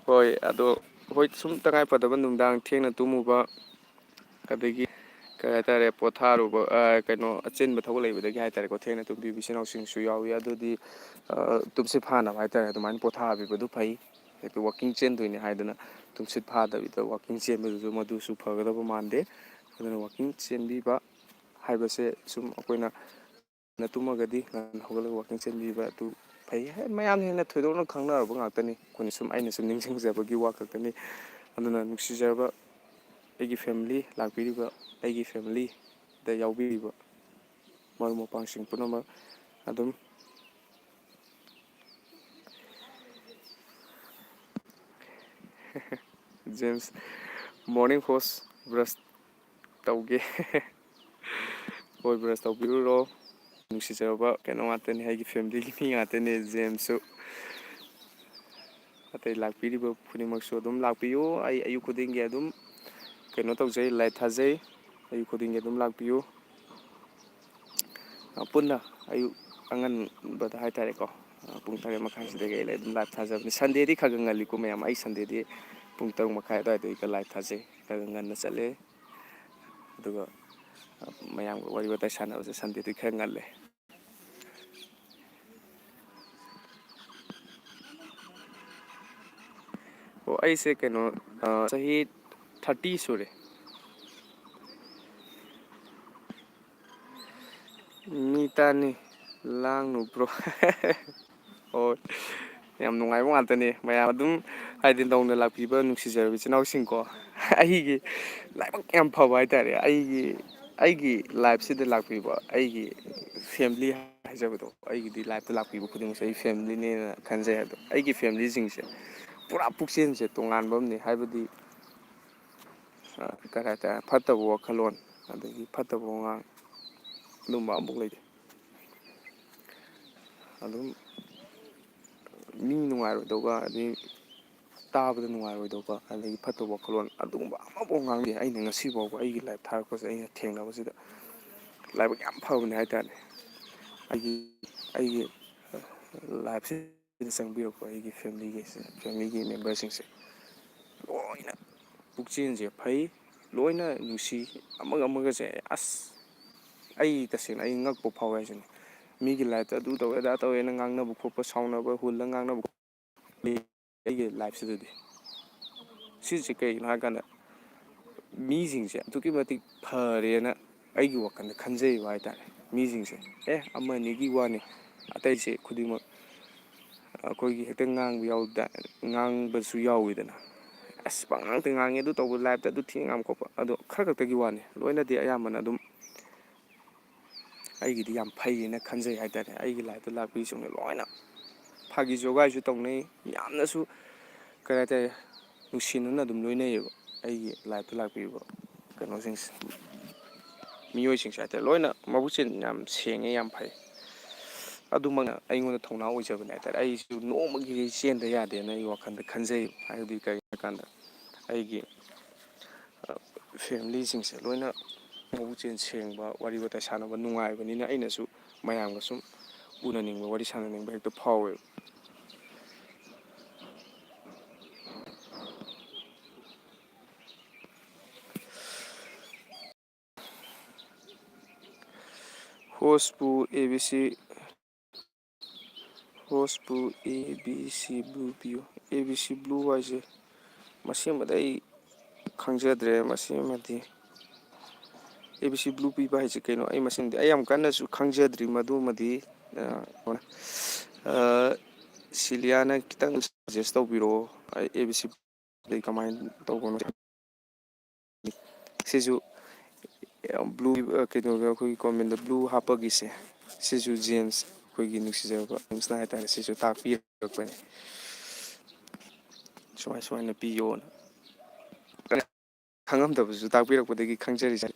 ꯍꯣꯏ, ꯑꯗꯣ ꯍꯣꯏ, ꯁꯨꯝ ꯇꯉꯥꯏ ꯐꯗꯕ ꯅꯨꯡꯗꯥꯡ ꯊꯦꯡꯅ ꯇꯨꯝꯃꯨꯕ, ꯑꯗꯒꯤ ꯀꯩ ꯍꯥꯏꯇꯥꯔꯦ, ꯄꯣꯊꯥꯔꯨꯕ, ꯑ, ꯀꯩꯅꯣ, ꯑꯆꯤꯟꯕ ꯊꯕꯛ ꯂꯩꯕꯗꯒꯤ ꯍꯥꯏꯇꯥꯔꯦꯀꯣ, ꯊꯦꯡꯅ ꯇꯨꯝꯕꯤꯕ ꯏꯆꯤꯟ ꯏꯅꯥꯎꯁꯤꯡꯁꯨ ꯌꯥꯎꯏ꯫ ꯑꯗꯨꯗꯤ, ꯑ, ꯇꯨꯝꯁꯤꯠ ꯐꯥꯅꯕ ꯍꯥꯏꯇꯥꯔꯦ, ꯑꯗꯨꯃꯥꯏꯅ ꯄꯣꯊꯥꯕꯤꯕꯗꯨ ꯐꯩ꯫ ꯍꯦꯛꯇ ꯋꯥꯛꯀꯤꯡ ꯆꯦꯟꯗꯣꯏꯅꯦ ꯍꯥꯏꯗꯅ ꯇꯨꯝꯁꯤꯠ ꯐꯥꯗꯕꯤꯗ ꯋꯥꯛꯀꯤꯡ ꯆꯦꯟꯕꯗꯨꯁꯨ, ꯃꯗꯨꯁꯨ ꯐꯒꯗꯕ ꯃꯥꯟꯗꯦ꯫ ꯑꯗꯨꯅ ꯋꯥꯛꯀꯤꯡ ꯆꯦꯟꯕꯤꯕ ꯍꯥꯏꯕꯁꯦ ꯁꯨꯝ ꯑꯩꯈꯣꯏꯅ ꯉꯟꯅ ꯇꯨꯝꯃꯒꯗꯤ ꯉꯟꯅ ꯍꯧꯒꯠꯂꯒ ꯋꯥꯛꯀꯤꯡ ꯆꯦꯟꯕꯤꯕ ꯑꯗꯨ ꯐꯩ꯫ ꯍꯦ, ꯃꯌꯥꯝꯅ ꯍꯦꯟꯅ ꯊꯣꯏꯗꯣꯛꯅ ꯈꯪꯅꯔꯕ ꯉꯥꯛꯇꯅꯤ꯫ ꯑꯩꯈꯣꯏꯅ ꯁꯨꯝ, ꯑꯩꯅ ꯁꯨꯝ ꯅꯤꯡꯁꯤꯡꯖꯕꯒꯤ ꯋꯥ ꯈꯛꯇꯅꯤ꯫ ꯑꯗꯨꯅ ꯅꯨꯡꯁꯤꯖꯔꯕ ꯑꯩꯒꯤ ꯐꯦꯃꯤꯂꯤ, ꯂꯥꯛꯄꯤꯔꯤꯕ ꯑꯩꯒꯤ ꯐꯦꯃꯤꯂꯤꯗ ꯌꯥꯎꯕꯤꯔꯤꯕ ꯃꯔꯨꯞ ꯃꯄꯥꯡꯁꯤꯡ ꯄꯨꯝꯅꯃꯛ ꯑꯗꯨꯝ ꯖꯦꯝꯁ, morning host, brush ꯇꯧꯒꯦ꯫ ꯍꯣꯏ, brush ꯇꯧꯕꯤꯔꯨꯔꯣ꯫ ꯅꯨꯡꯁꯤꯖꯔꯕ ꯀꯩꯅꯣ ꯉꯥꯛꯇꯅꯤ, ꯑꯩꯒꯤ ꯐꯦꯃꯤꯂꯤꯒꯤ ꯃꯤ ꯉꯥꯛꯇꯅꯦ, ꯖꯦꯝꯁꯁꯨ꯫ ꯑꯇꯩ ꯂꯥꯛꯄꯤꯔꯤꯕ ꯈꯨꯗꯤꯡꯃꯛꯁꯨ ꯑꯗꯨꯝ ꯂꯥꯛꯄꯤꯌꯨ꯫ ꯑꯩ ꯑꯌꯨꯛ ꯈꯨꯗꯤꯡꯒꯤ ꯑꯗꯨꯝ ꯀꯩꯅꯣ ꯇꯧꯖꯩ, ꯂꯥꯏꯠ ꯊꯥꯖꯩ꯫ ꯑꯌꯨꯛ ꯈꯨꯗꯤꯡꯒꯤ ꯑꯗꯨꯝ ꯂꯥꯛꯄꯤꯌꯨ꯫ ꯑ, ꯄꯨꯟꯅ ꯑꯌꯨꯛ ꯑꯉꯟꯕꯗ ꯍꯥꯏꯇꯥꯔꯦꯀꯣ, ꯑ, ꯄꯨꯡ ꯇꯔꯦꯠ ꯃꯈꯥꯏꯁꯤꯗꯒꯤ ꯑꯩ ꯑꯗꯨꯝ ꯂꯥꯏꯞ ꯊꯥꯖꯕꯅꯤ꯫ ꯁꯟꯗꯦꯗꯤ ꯈꯔ ꯈꯔ ꯉꯜꯂꯤꯀꯣ ꯃꯌꯥꯝ, ꯑꯩ ꯁꯟꯗꯦꯗꯤ ꯄꯨꯡ ꯇꯔꯨꯛ ꯃꯈꯥꯏ ꯑꯗꯨꯋꯥꯏꯗꯒꯤꯒ ꯂꯥꯏꯞ ꯊꯥꯖꯩ, ꯈꯔ ꯈꯔ ꯉꯟꯅ ꯆꯠꯂꯦ꯫ ꯑꯗꯨꯒ, ꯑ, ꯃꯌꯥꯝꯒ ꯋꯥꯔꯤ ꯋꯥꯇꯥꯏ ꯁꯥꯟꯅꯕꯁꯦ ꯁꯟꯗꯦꯗꯤ ꯈꯔ ꯉꯜꯂꯦ꯫ ꯑꯣ, ꯑꯩꯁꯦ ꯀꯩꯅꯣ, ꯑ, ꯆꯍꯤ ꯊꯥꯔꯇꯤ ꯁꯨꯔꯦ꯫ ꯃꯤ ꯇꯥꯅꯤ, ꯂꯥꯡꯅꯨ bro꯫ ꯍꯣꯏ, ꯌꯥꯝ ꯅꯨꯡꯉꯥꯏꯕ ꯉꯥꯛꯇꯅꯦ꯫ ꯃꯌꯥꯝ ꯑꯗꯨꯝ, ꯍꯥꯏꯗꯤ, ꯅꯧꯅ ꯂꯥꯛꯄꯤꯕ ꯅꯨꯡꯁꯤꯖꯔꯕ ꯏꯆꯤꯟ ꯏꯅꯥꯎꯁꯤꯡꯀꯣ, ꯑꯩꯒꯤ ꯂꯥꯏꯕꯛ ꯌꯥꯝ ꯐꯕ ꯍꯥꯏꯇꯥꯔꯦ꯫ ꯑꯩꯒꯤ, ꯑꯩꯒꯤ life ꯁꯤꯗ ꯂꯥꯛꯄꯤꯕ ꯑꯩꯒꯤ family ꯍꯥꯏꯖꯕꯗꯣ, ꯑꯩꯒꯤꯗꯤ life ꯇ ꯂꯥꯛꯄꯤꯕ ꯈꯨꯗꯤꯡꯃꯛꯁꯦ ꯑꯩ family ꯅꯦꯅ ꯈꯟꯖꯩ꯫ ꯑꯗꯣ ꯑꯩꯒꯤ family ꯁꯤꯡꯁꯦ ꯄꯨꯔꯥ ꯄꯨꯛꯆꯦꯜꯁꯦ ꯇꯣꯉꯥꯟꯕ ꯑꯃꯅꯤ꯫ ꯍꯥꯏꯕꯗꯤ, ꯑ, ꯀꯔꯤ ꯍꯥꯏꯇꯥꯔꯦ, ꯐꯠꯇꯕ ꯋꯥꯈꯜꯂꯣꯟ, ꯑꯗꯒꯤ ꯐꯠꯇꯕ ꯋꯥꯉꯥꯡ, ꯑꯗꯨꯝꯕ ꯑꯃꯐꯥꯎ ꯂꯩꯇꯦ꯫ ꯑꯗꯨꯝ ꯃꯤ ꯅꯨꯡꯉꯥꯏꯔꯣꯏꯗꯧꯕ, ꯑꯗꯩ ꯇꯥꯕꯗ ꯅꯨꯡꯉꯥꯏꯔꯣꯏꯗꯧꯕ, ꯑꯗꯒꯤ ꯐꯠꯇꯕ ꯋꯥꯈꯜꯂꯣꯟ ꯑꯗꯨꯒꯨꯝꯕ ꯑꯃꯐꯥꯎ ꯉꯥꯡꯗꯦ꯫ ꯑꯩꯅ ꯉꯁꯤ ꯐꯥꯎꯕ ꯑꯩꯒꯤ life ꯊꯥꯔꯛꯄꯁꯦ, ꯑꯩꯅ ꯊꯦꯡꯅꯕꯁꯤꯗ ꯂꯥꯏꯕꯛ ꯌꯥꯝ ꯐꯕꯅꯦ ꯍꯥꯏꯇꯥꯔꯦ꯫ ꯑꯩꯒꯤ, ꯑꯩꯒꯤ life ꯁꯤꯗ ꯆꯪꯕꯤꯔꯛꯄ ꯑꯩꯒꯤ family ꯒꯤ, family ꯒꯤ member ꯁꯤꯡꯁꯦ ꯂꯣꯏꯅ ꯄꯨꯛꯆꯦꯜꯁꯦ ꯐꯩ, ꯂꯣꯏꯅ ꯅꯨꯡꯁꯤ, ꯑꯃꯒ ꯑꯃꯒꯁꯦ꯫ ꯑꯁ, ꯑꯩ ꯇꯁꯦꯡꯅ ꯑꯩ ꯉꯛꯄ ꯐꯥꯎꯋꯦ ꯍꯥꯏꯁꯤꯅꯤ꯫ ꯃꯤꯒꯤ life ꯇ ꯑꯗꯨ ꯇꯧꯋꯦ, ꯑꯗꯥ ꯇꯧꯋꯦꯅ ꯉꯥꯡꯅꯕ ꯈꯣꯠꯄ, ꯁꯥꯎꯅꯕ, ꯍꯨꯜꯂ ꯉꯥꯡꯅꯕ ꯈꯣꯠꯄ ꯑꯩꯒꯤ life ꯁꯤꯗꯗꯤ꯫ ꯁꯤꯁꯦ ꯀꯩꯒꯤꯅꯣ ꯍꯥꯏ ꯀꯥꯟꯗ, ꯃꯤꯁꯤꯡꯁꯦ ꯑꯗꯨꯛꯀꯤ ꯃꯇꯤꯛ ꯐꯔꯦꯅ ꯑꯩꯒꯤ ꯋꯥꯈꯜꯗ ꯈꯟꯖꯩꯕ ꯍꯥꯏꯇꯥꯔꯦ꯫ ꯃꯤꯁꯤꯡꯁꯦ, ꯑꯦ, ꯑꯃ ꯑꯅꯤꯒꯤ ꯋꯥꯅꯤ, ꯑꯇꯩꯁꯦ ꯈꯨꯗꯤꯡꯃꯛ ꯑꯩꯈꯣꯏꯒꯤ ꯍꯦꯛꯇ ꯉꯥꯡꯕ ꯌꯥꯎꯗ-, ꯉꯥꯡꯕꯁꯨ ꯌꯥꯎꯋꯤꯗꯅ꯫ "ꯑꯁ, ꯄꯉꯥꯡꯇ ꯉꯥꯡꯉꯦ, ꯑꯗꯨ ꯇꯧꯕ, life ꯇ ꯑꯗꯨ ꯊꯤꯅ ꯉꯥꯡꯕ ꯈꯣꯠꯄ", ꯑꯗꯣ ꯈꯔ ꯈꯛꯇꯒꯤ ꯋꯥꯅꯤ꯫ ꯂꯣꯏꯅꯗꯤ ꯑꯌꯥꯝꯕꯅ ꯑꯗꯨꯝ ꯑꯩꯒꯤꯗꯤ ꯌꯥꯝ ꯐꯩꯌꯦꯅ ꯈꯟꯖꯩ ꯍꯥꯏꯇꯥꯔꯦ꯫ ꯑꯩꯒꯤ life ꯇ ꯂꯥꯛꯄꯤꯁꯤꯡꯅ ꯂꯣꯏꯅ ꯐꯥꯒꯤ ꯖꯣꯒꯥꯏꯁꯨ ꯇꯧꯅꯩ, ꯌꯥꯝꯅꯁꯨ, ꯀꯔꯤ ꯍꯥꯏꯇꯥꯔꯦ, ꯅꯨꯡꯁꯤꯅꯅ ꯑꯗꯨꯝ ꯂꯣꯏꯅꯩꯌꯦꯕ꯫ ꯑꯩꯒꯤ life ꯇ ꯂꯥꯛꯄꯤꯕ ꯀꯩꯅꯣꯁꯤꯡꯁꯦ, ꯃꯤꯑꯣꯏꯁꯤꯡꯁꯦ ꯍꯥꯏꯇꯥꯔꯦ, ꯂꯣꯏꯅ ꯃꯕꯨꯛꯆꯦꯜ ꯌꯥꯝ ꯁꯦꯡꯉꯦ, ꯌꯥꯝ ꯐꯩ꯫ ꯑꯗꯨꯃꯛꯅ ꯑꯩꯉꯣꯟꯗ ꯊꯧꯅꯥ ꯑꯣꯏꯖꯕꯅꯦ ꯍꯥꯏꯇꯥꯔꯦ꯫ ꯑꯩꯁꯨ ꯅꯣꯡꯃꯒꯤ ꯆꯦꯟꯗ ꯌꯥꯗꯦꯅ ꯑꯩ ꯋꯥꯈꯜꯗ ꯈꯟꯖꯩ꯫ ꯍꯥꯏꯕꯗꯤ ꯀꯔꯤꯒꯤꯅꯣ ꯍꯥꯏ ꯀꯥꯟꯗ, ꯑꯩꯒꯤ, ꯑ, family ꯁꯤꯡꯁꯦ ꯂꯣꯏꯅ ꯃꯕꯨꯛꯆꯦꯜ ꯁꯦꯡꯕ, ꯋꯥꯔꯤ ꯋꯥꯇꯥꯏ ꯁꯥꯟꯅꯕ ꯅꯨꯡꯉꯥꯏꯕꯅꯤꯅ, ꯑꯩꯅꯁꯨ ꯃꯌꯥꯝꯒ ꯁꯨꯝ ꯎꯅꯅꯤꯡꯕ, ꯋꯥꯔꯤ ꯁꯥꯟꯅꯅꯤꯡꯕ ꯍꯦꯛꯇ ꯐꯥꯎꯋꯦꯕ꯫ Host ꯄꯨ A B C, host ꯄꯨ A B C blue ꯄꯤꯌꯨ꯫ A B C blue ꯍꯥꯏꯁꯦ ꯃꯁꯤꯃꯗꯤ ꯑꯩ ꯈꯪꯖꯗ꯭ꯔꯦ꯫ ꯃꯁꯤꯃꯗꯤ A B C blue ꯄꯤꯕ ꯍꯥꯏꯁꯦ ꯀꯩꯅꯣ? ꯑꯩ ꯃꯁꯤꯃꯗꯤ ꯑꯩ ꯌꯥꯝ ꯀꯟꯅꯁꯨ ꯈꯪꯖꯗ꯭ꯔꯤ꯫ ꯃꯗꯨꯃꯗꯤ, ꯑ, ꯑ, ꯁꯤꯂꯤꯌꯥꯅ ꯈꯤꯇꯪ suggest ꯇꯧꯕꯤꯔꯛꯑꯣ꯫ ꯑꯩ A B C ꯑꯗꯩ ꯀꯃꯥꯏꯅ ꯇꯧꯕꯅꯣ? ꯁꯤꯁꯨ ꯌꯥꯝ blue, ꯑ, ꯀꯩꯅꯣꯒ ꯑꯩꯈꯣꯏꯒꯤ comment blue ꯍꯥꯞꯄꯒꯤꯁꯦ, ꯁꯤꯁꯨ ꯖꯦꯝꯁ, ꯑꯩꯈꯣꯏꯒꯤ ꯅꯨꯡꯁꯤꯖꯔꯕ ꯖꯦꯝꯁꯅ ꯍꯥꯏꯇꯥꯔꯦ, ꯁꯤꯁꯨ ꯇꯥꯛꯄꯤꯔꯛꯄꯅꯦ, ꯁꯨꯃꯥꯏ ꯁꯨꯃꯥꯏꯅ ꯄꯤꯌꯣꯅ꯫ ꯈꯪꯉꯝꯗꯕꯁꯨ ꯇꯥꯛꯄꯤꯔꯛꯄꯗꯒꯤ ꯈꯪꯖꯔꯤꯁꯦ꯫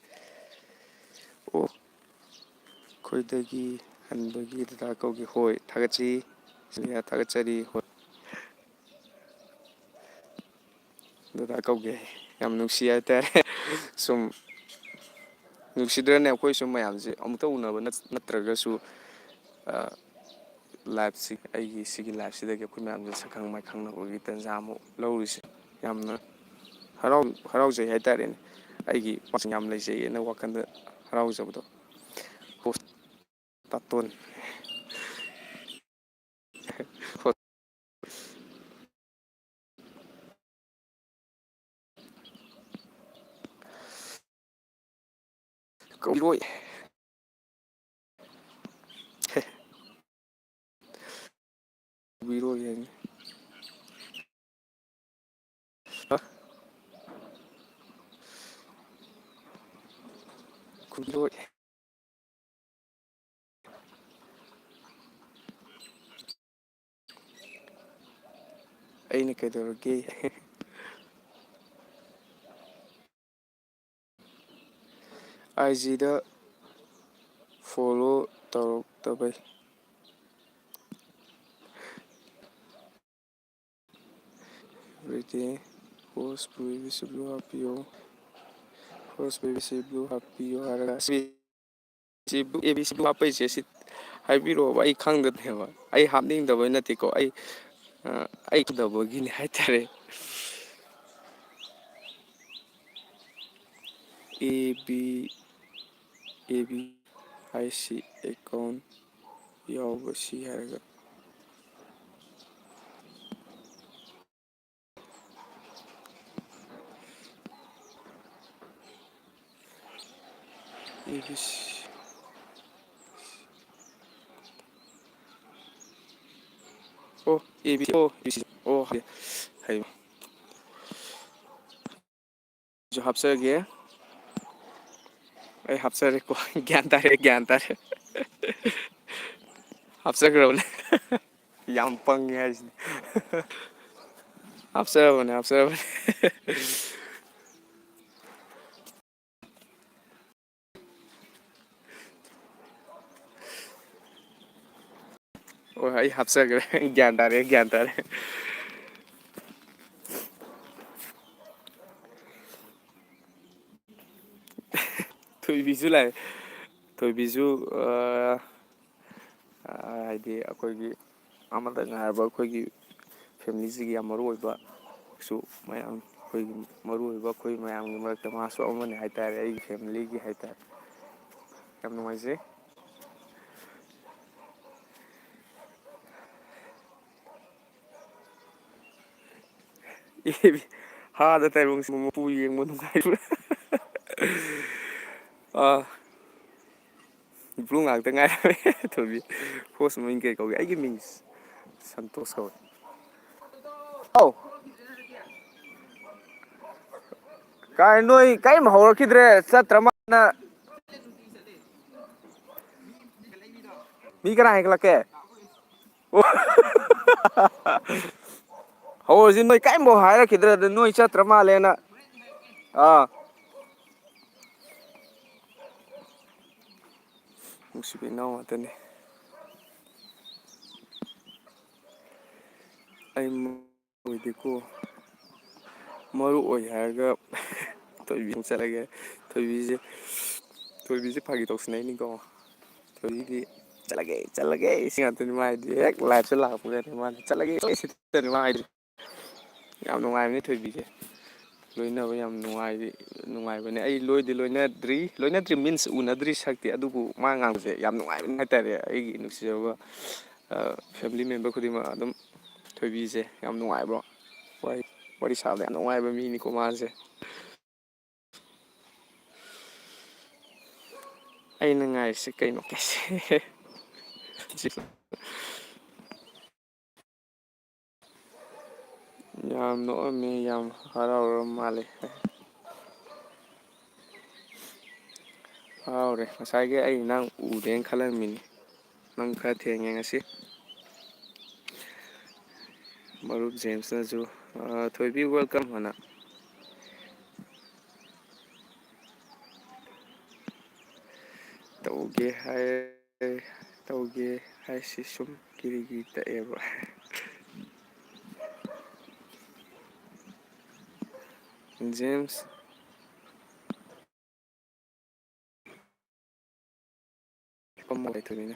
ꯑꯣ, ꯑꯩꯈꯣꯏꯗꯒꯤ ꯍꯟꯕꯒꯤ ꯗꯗꯥ ꯀꯧꯒꯦ꯫ ꯍꯣꯏ, ꯊꯥꯒꯠꯆꯔꯤ꯫ ꯊꯥꯒꯠꯆꯔꯤ꯫ ꯍꯣꯏ, ꯗꯗꯥ ꯀꯧꯒꯦ꯫ ꯌꯥꯝ ꯅꯨꯡꯁꯤ ꯍꯥꯏꯇꯥꯔꯦ꯫ ꯁꯨꯝ ꯅꯨꯡꯁꯤꯗ꯭ꯔꯅꯦ, ꯑꯩꯈꯣꯏ ꯁꯨꯝ ꯃꯌꯥꯝꯁꯦ ꯑꯃꯨꯛꯇ ꯎꯅꯕ ꯅꯠ-, ꯅꯠꯇ꯭ꯔꯒꯁꯨ, ꯑ, liveꯁꯤ, ꯑꯩꯒꯤ ꯁꯤꯒꯤ liveꯁꯤꯗꯒꯤ ꯑꯩꯈꯣꯏ ꯃꯌꯥꯝꯁꯦ ꯁꯛꯈꯪ ꯃꯥꯏꯈꯪꯅꯕꯒꯤ ꯇꯥꯟꯖꯥ ꯑꯃꯨꯛ ꯂꯧꯔꯤꯁꯦ꯫ ꯌꯥꯝꯅ ꯍꯔꯥꯎ-, ꯍꯔꯥꯎꯖꯩ ꯍꯥꯏꯇꯥꯔꯦꯅꯦ꯫ ꯑꯩꯒꯤ ꯌꯥꯝ ꯂꯩꯖꯩꯑꯅ ꯋꯥꯈꯜꯗ ꯍꯔꯥꯎꯖꯕꯗꯣ꯫ ꯇꯥꯇꯣꯟ꯫ ꯀꯧꯕꯤꯔꯣꯏ꯫ ꯀꯧꯕꯤꯔꯣꯏ ꯍꯥꯏꯅꯤ꯫ ꯍꯥ? ꯀꯧꯕꯤꯔꯣꯏ꯫ ꯑꯩꯅ ꯀꯩꯗꯧꯔꯒꯦ? ꯑꯥꯏ ꯖꯤꯗ follow ꯇꯧꯔꯛꯇꯕꯩ꯫ Everyday post privacy blue ꯍꯥꯞꯄꯤꯌꯨ꯫ Post privacy blue ꯍꯥꯞꯄꯤꯌꯨ ꯍꯥꯏꯔꯒ ꯁꯤ, ꯁꯤ blue, A B C blue ꯍꯥꯞꯄꯩꯁꯦ ꯁꯤ ꯍꯥꯏꯕꯤꯔꯛꯑꯣꯕ, ꯑꯩ ꯈꯪꯗꯅꯦꯕ꯫ ꯑꯩ ꯍꯥꯞꯅꯤꯡꯗꯕꯩ ꯅꯠꯇꯦꯀꯣ, ꯑꯩ, ꯑ, ꯑꯩ ꯈꯪꯗꯕꯒꯤꯅꯤ ꯍꯥꯏꯇꯥꯔꯦ꯫ A B, A B I C account ꯌꯥꯎꯕ ꯁꯤ ꯍꯥꯏꯔꯒ꯫ ꯑꯣ, ꯑꯦ ꯕꯤ ꯁꯤ, ꯑꯣ, ꯑꯦ ꯕꯤ ꯁꯤ, ꯑꯣ, ꯍꯩ, ꯍꯩ꯫ ꯁꯨ ꯍꯥꯞꯆꯒꯦ꯫ ꯑꯩ ꯍꯥꯞꯆꯔꯦꯀꯣ꯫ ꯒ꯭ꯌꯥꯟ ꯇꯥꯔꯦ, ꯒ꯭ꯌꯥꯟ ꯇꯥꯔꯦ꯫ ꯍꯥꯞꯆꯈ꯭ꯔꯕꯅꯦ꯫ ꯌꯥꯝ ꯄꯪꯉꯦ ꯍꯥꯏꯁꯤꯅꯤ꯫ ꯍꯥꯞꯆꯔꯕꯅꯦ, ꯍꯥꯞꯆꯔꯕꯅꯦ꯫ ꯍꯣꯏ, ꯑꯩ ꯍꯥꯞꯆꯈ꯭ꯔꯦ꯫ ꯒ꯭ꯌꯥꯟ ꯇꯥꯔꯦ, ꯒ꯭ꯌꯥꯟ ꯇꯥꯔꯦ꯫ ꯊꯣꯏꯕꯤꯁꯨ ꯂꯥꯛꯑꯦ꯫ ꯊꯣꯏꯕꯤꯁꯨ, ꯑ, ꯑ, ꯍꯥꯏꯗꯤ ꯑꯩꯈꯣꯏꯒꯤ ꯑꯃꯠꯇ ꯉꯥꯏꯔꯕ ꯑꯩꯈꯣꯏꯒꯤ family ꯁꯤꯒꯤ ꯌꯥꯝ ꯃꯔꯨ ꯑꯣꯏꯕ ꯁꯨ ꯃꯌꯥꯝ, ꯑꯩꯈꯣꯏꯒꯤ ꯃꯔꯨ ꯑꯣꯏꯕ ꯑꯩꯈꯣꯏ ꯃꯌꯥꯝꯒꯤ ꯃꯔꯛꯇ ꯃꯥꯁꯨ ꯑꯃꯅꯤ ꯍꯥꯏꯇꯥꯔꯦ, ꯑꯩꯒꯤ family ꯒꯤ ꯍꯥꯏꯇꯥꯔꯦ꯫ ꯌꯥꯝ ꯅꯨꯡꯉꯥꯏꯖꯩ꯫ ꯑꯦ, ꯍꯥꯗ ꯇꯥꯏꯕꯪꯁꯤꯕꯨ ꯃꯄꯨ ꯌꯦꯡꯕ ꯅꯨꯡꯉꯥꯏꯕ꯭ꯔꯥ? ꯑꯥ, ꯕ꯭ꯂꯨ ꯉꯥꯛꯇ ꯉꯥꯏꯔꯝꯃꯦ꯫ ꯊꯣꯏꯕꯤ, host ꯃꯃꯤꯡ ꯀꯩ ꯀꯧꯒꯦ? ꯑꯩꯒꯤ ꯃꯤꯡ ꯁꯟꯇꯣꯁ ꯀꯧꯏ꯫ ꯑꯧ꯫ ꯀꯥꯏ, ꯅꯣꯏ ꯀꯔꯤꯝ ꯍꯧꯔꯛꯈꯤꯗ꯭ꯔꯦ, ꯆꯠꯇ꯭ꯔ ꯃꯥꯅ꯫ ꯃꯤ ꯀꯅꯥ ꯍꯦꯟꯒꯠꯂꯛꯀꯦ? ꯑꯣ꯫ ꯍꯧꯔꯁꯤ, ꯅꯣꯏ ꯀꯔꯤꯝꯐꯥꯎ ꯍꯥꯏꯔꯛꯈꯤꯗ꯭ꯔꯦ, ꯑꯗꯨ ꯅꯣꯏ ꯆꯠꯇ꯭ꯔ ꯃꯥꯜꯂꯦꯅ꯫ ꯑꯥ꯫ ꯅꯨꯡꯁꯤꯕ ꯏꯅꯥꯎ ꯉꯥꯛꯇꯅꯤ꯫ ꯑꯩ ꯑꯣꯏꯗꯦꯀꯣ꯫ ꯃꯔꯨ ꯑꯣꯏ ꯍꯥꯏꯔꯒ ꯊꯣꯏꯕꯤ ꯑꯃꯨꯛ ꯆꯠꯂꯒꯦ꯫ ꯊꯣꯏꯕꯤꯁꯦ, ꯊꯣꯏꯕꯤꯁꯦ ꯐꯥꯒꯤ ꯇꯧꯁꯤꯟꯅꯩꯅꯤꯀꯣ꯫ ꯊꯣꯏꯕꯤꯗꯤ "ꯆꯠꯂꯒꯦ, ꯆꯠꯂꯒꯦ" ꯁꯤ ꯉꯥꯛꯇꯅꯤ ꯃꯥ ꯍꯥꯏꯗꯤ꯫ ꯍꯦꯛ live ꯁꯦ ꯂꯥꯛꯄꯒꯅꯤ ꯃꯥꯗꯤ "ꯆꯠꯂꯒꯦ, ꯆꯠꯂꯒꯦ" ꯁꯤꯗꯅꯤ ꯃꯥ ꯍꯥꯏꯗꯤ꯫ ꯌꯥꯝ ꯅꯨꯡꯉꯥꯏꯕꯅꯤ ꯊꯣꯏꯕꯤꯁꯦ꯫ ꯂꯣꯏꯅꯕ ꯌꯥꯝ ꯅꯨꯡꯉꯥꯏ-, ꯅꯨꯡꯉꯥꯏꯕꯅꯦ꯫ ꯑꯩ ꯂꯣꯏꯗꯤ ꯂꯣꯏꯅꯗ꯭ꯔꯤ, ꯂꯣꯏꯅꯗ꯭ꯔꯤ means ꯎꯅꯗ꯭ꯔꯤ ꯁꯛꯇꯤ, ꯑꯗꯨꯕꯨ ꯃꯥ ꯉꯥꯡꯕꯁꯦ ꯌꯥꯝ ꯅꯨꯡꯉꯥꯏꯕꯅꯤ ꯍꯥꯏꯇꯥꯔꯦ꯫ ꯑꯩꯒꯤ ꯅꯨꯡꯁꯤꯖꯔꯕ, ꯑ, family member ꯈꯨꯗꯤꯡꯃꯛ ꯑꯗꯨꯝ ꯊꯣꯏꯕꯤꯁꯦ ꯌꯥꯝ ꯅꯨꯡꯉꯥꯏꯕ꯭ꯔꯣ? ꯋꯥꯔꯤ, ꯋꯥꯔꯤ ꯁꯥꯕꯗ ꯌꯥꯝ ꯅꯨꯡꯉꯥꯏꯕ ꯃꯤꯅꯤꯀꯣ ꯃꯥꯁꯦ꯫ ꯑꯩꯅ ꯉꯥꯏꯔꯤꯁꯦ ꯀꯩꯅꯣ ꯀꯩꯁꯦ꯫ ꯌꯥꯝ ꯅꯣꯛꯑꯝꯃꯦ, ꯌꯥꯝ ꯍꯔꯥꯎꯔ ꯃꯥꯜꯂꯦ꯫ ꯍꯔꯥꯎꯔꯦ꯫ ꯉꯁꯥꯏꯒꯤ ꯑꯩ ꯅꯪ ꯎꯗꯦꯅ ꯈꯜꯂꯝꯃꯤꯅꯤ꯫ ꯅꯪ ꯈꯔ ꯊꯦꯡꯉꯦ ꯉꯁꯤ꯫ ꯃꯔꯨꯞ ꯖꯦꯝꯁꯅꯁꯨ, "ꯑ, ꯊꯣꯏꯕꯤ, welcome" ꯍꯥꯏꯅ꯫ ꯇꯧꯒꯦ ꯍꯥꯏ-, ꯇꯧꯒꯦ ꯍꯥꯏꯁꯤ ꯁꯨꯝ ꯀꯤꯔꯤꯒꯤ ꯇꯛꯑꯦꯕ꯫ ꯖꯦꯝꯁ꯫ ꯐꯝꯃ ꯂꯩꯊꯣꯛꯏꯅꯦ꯫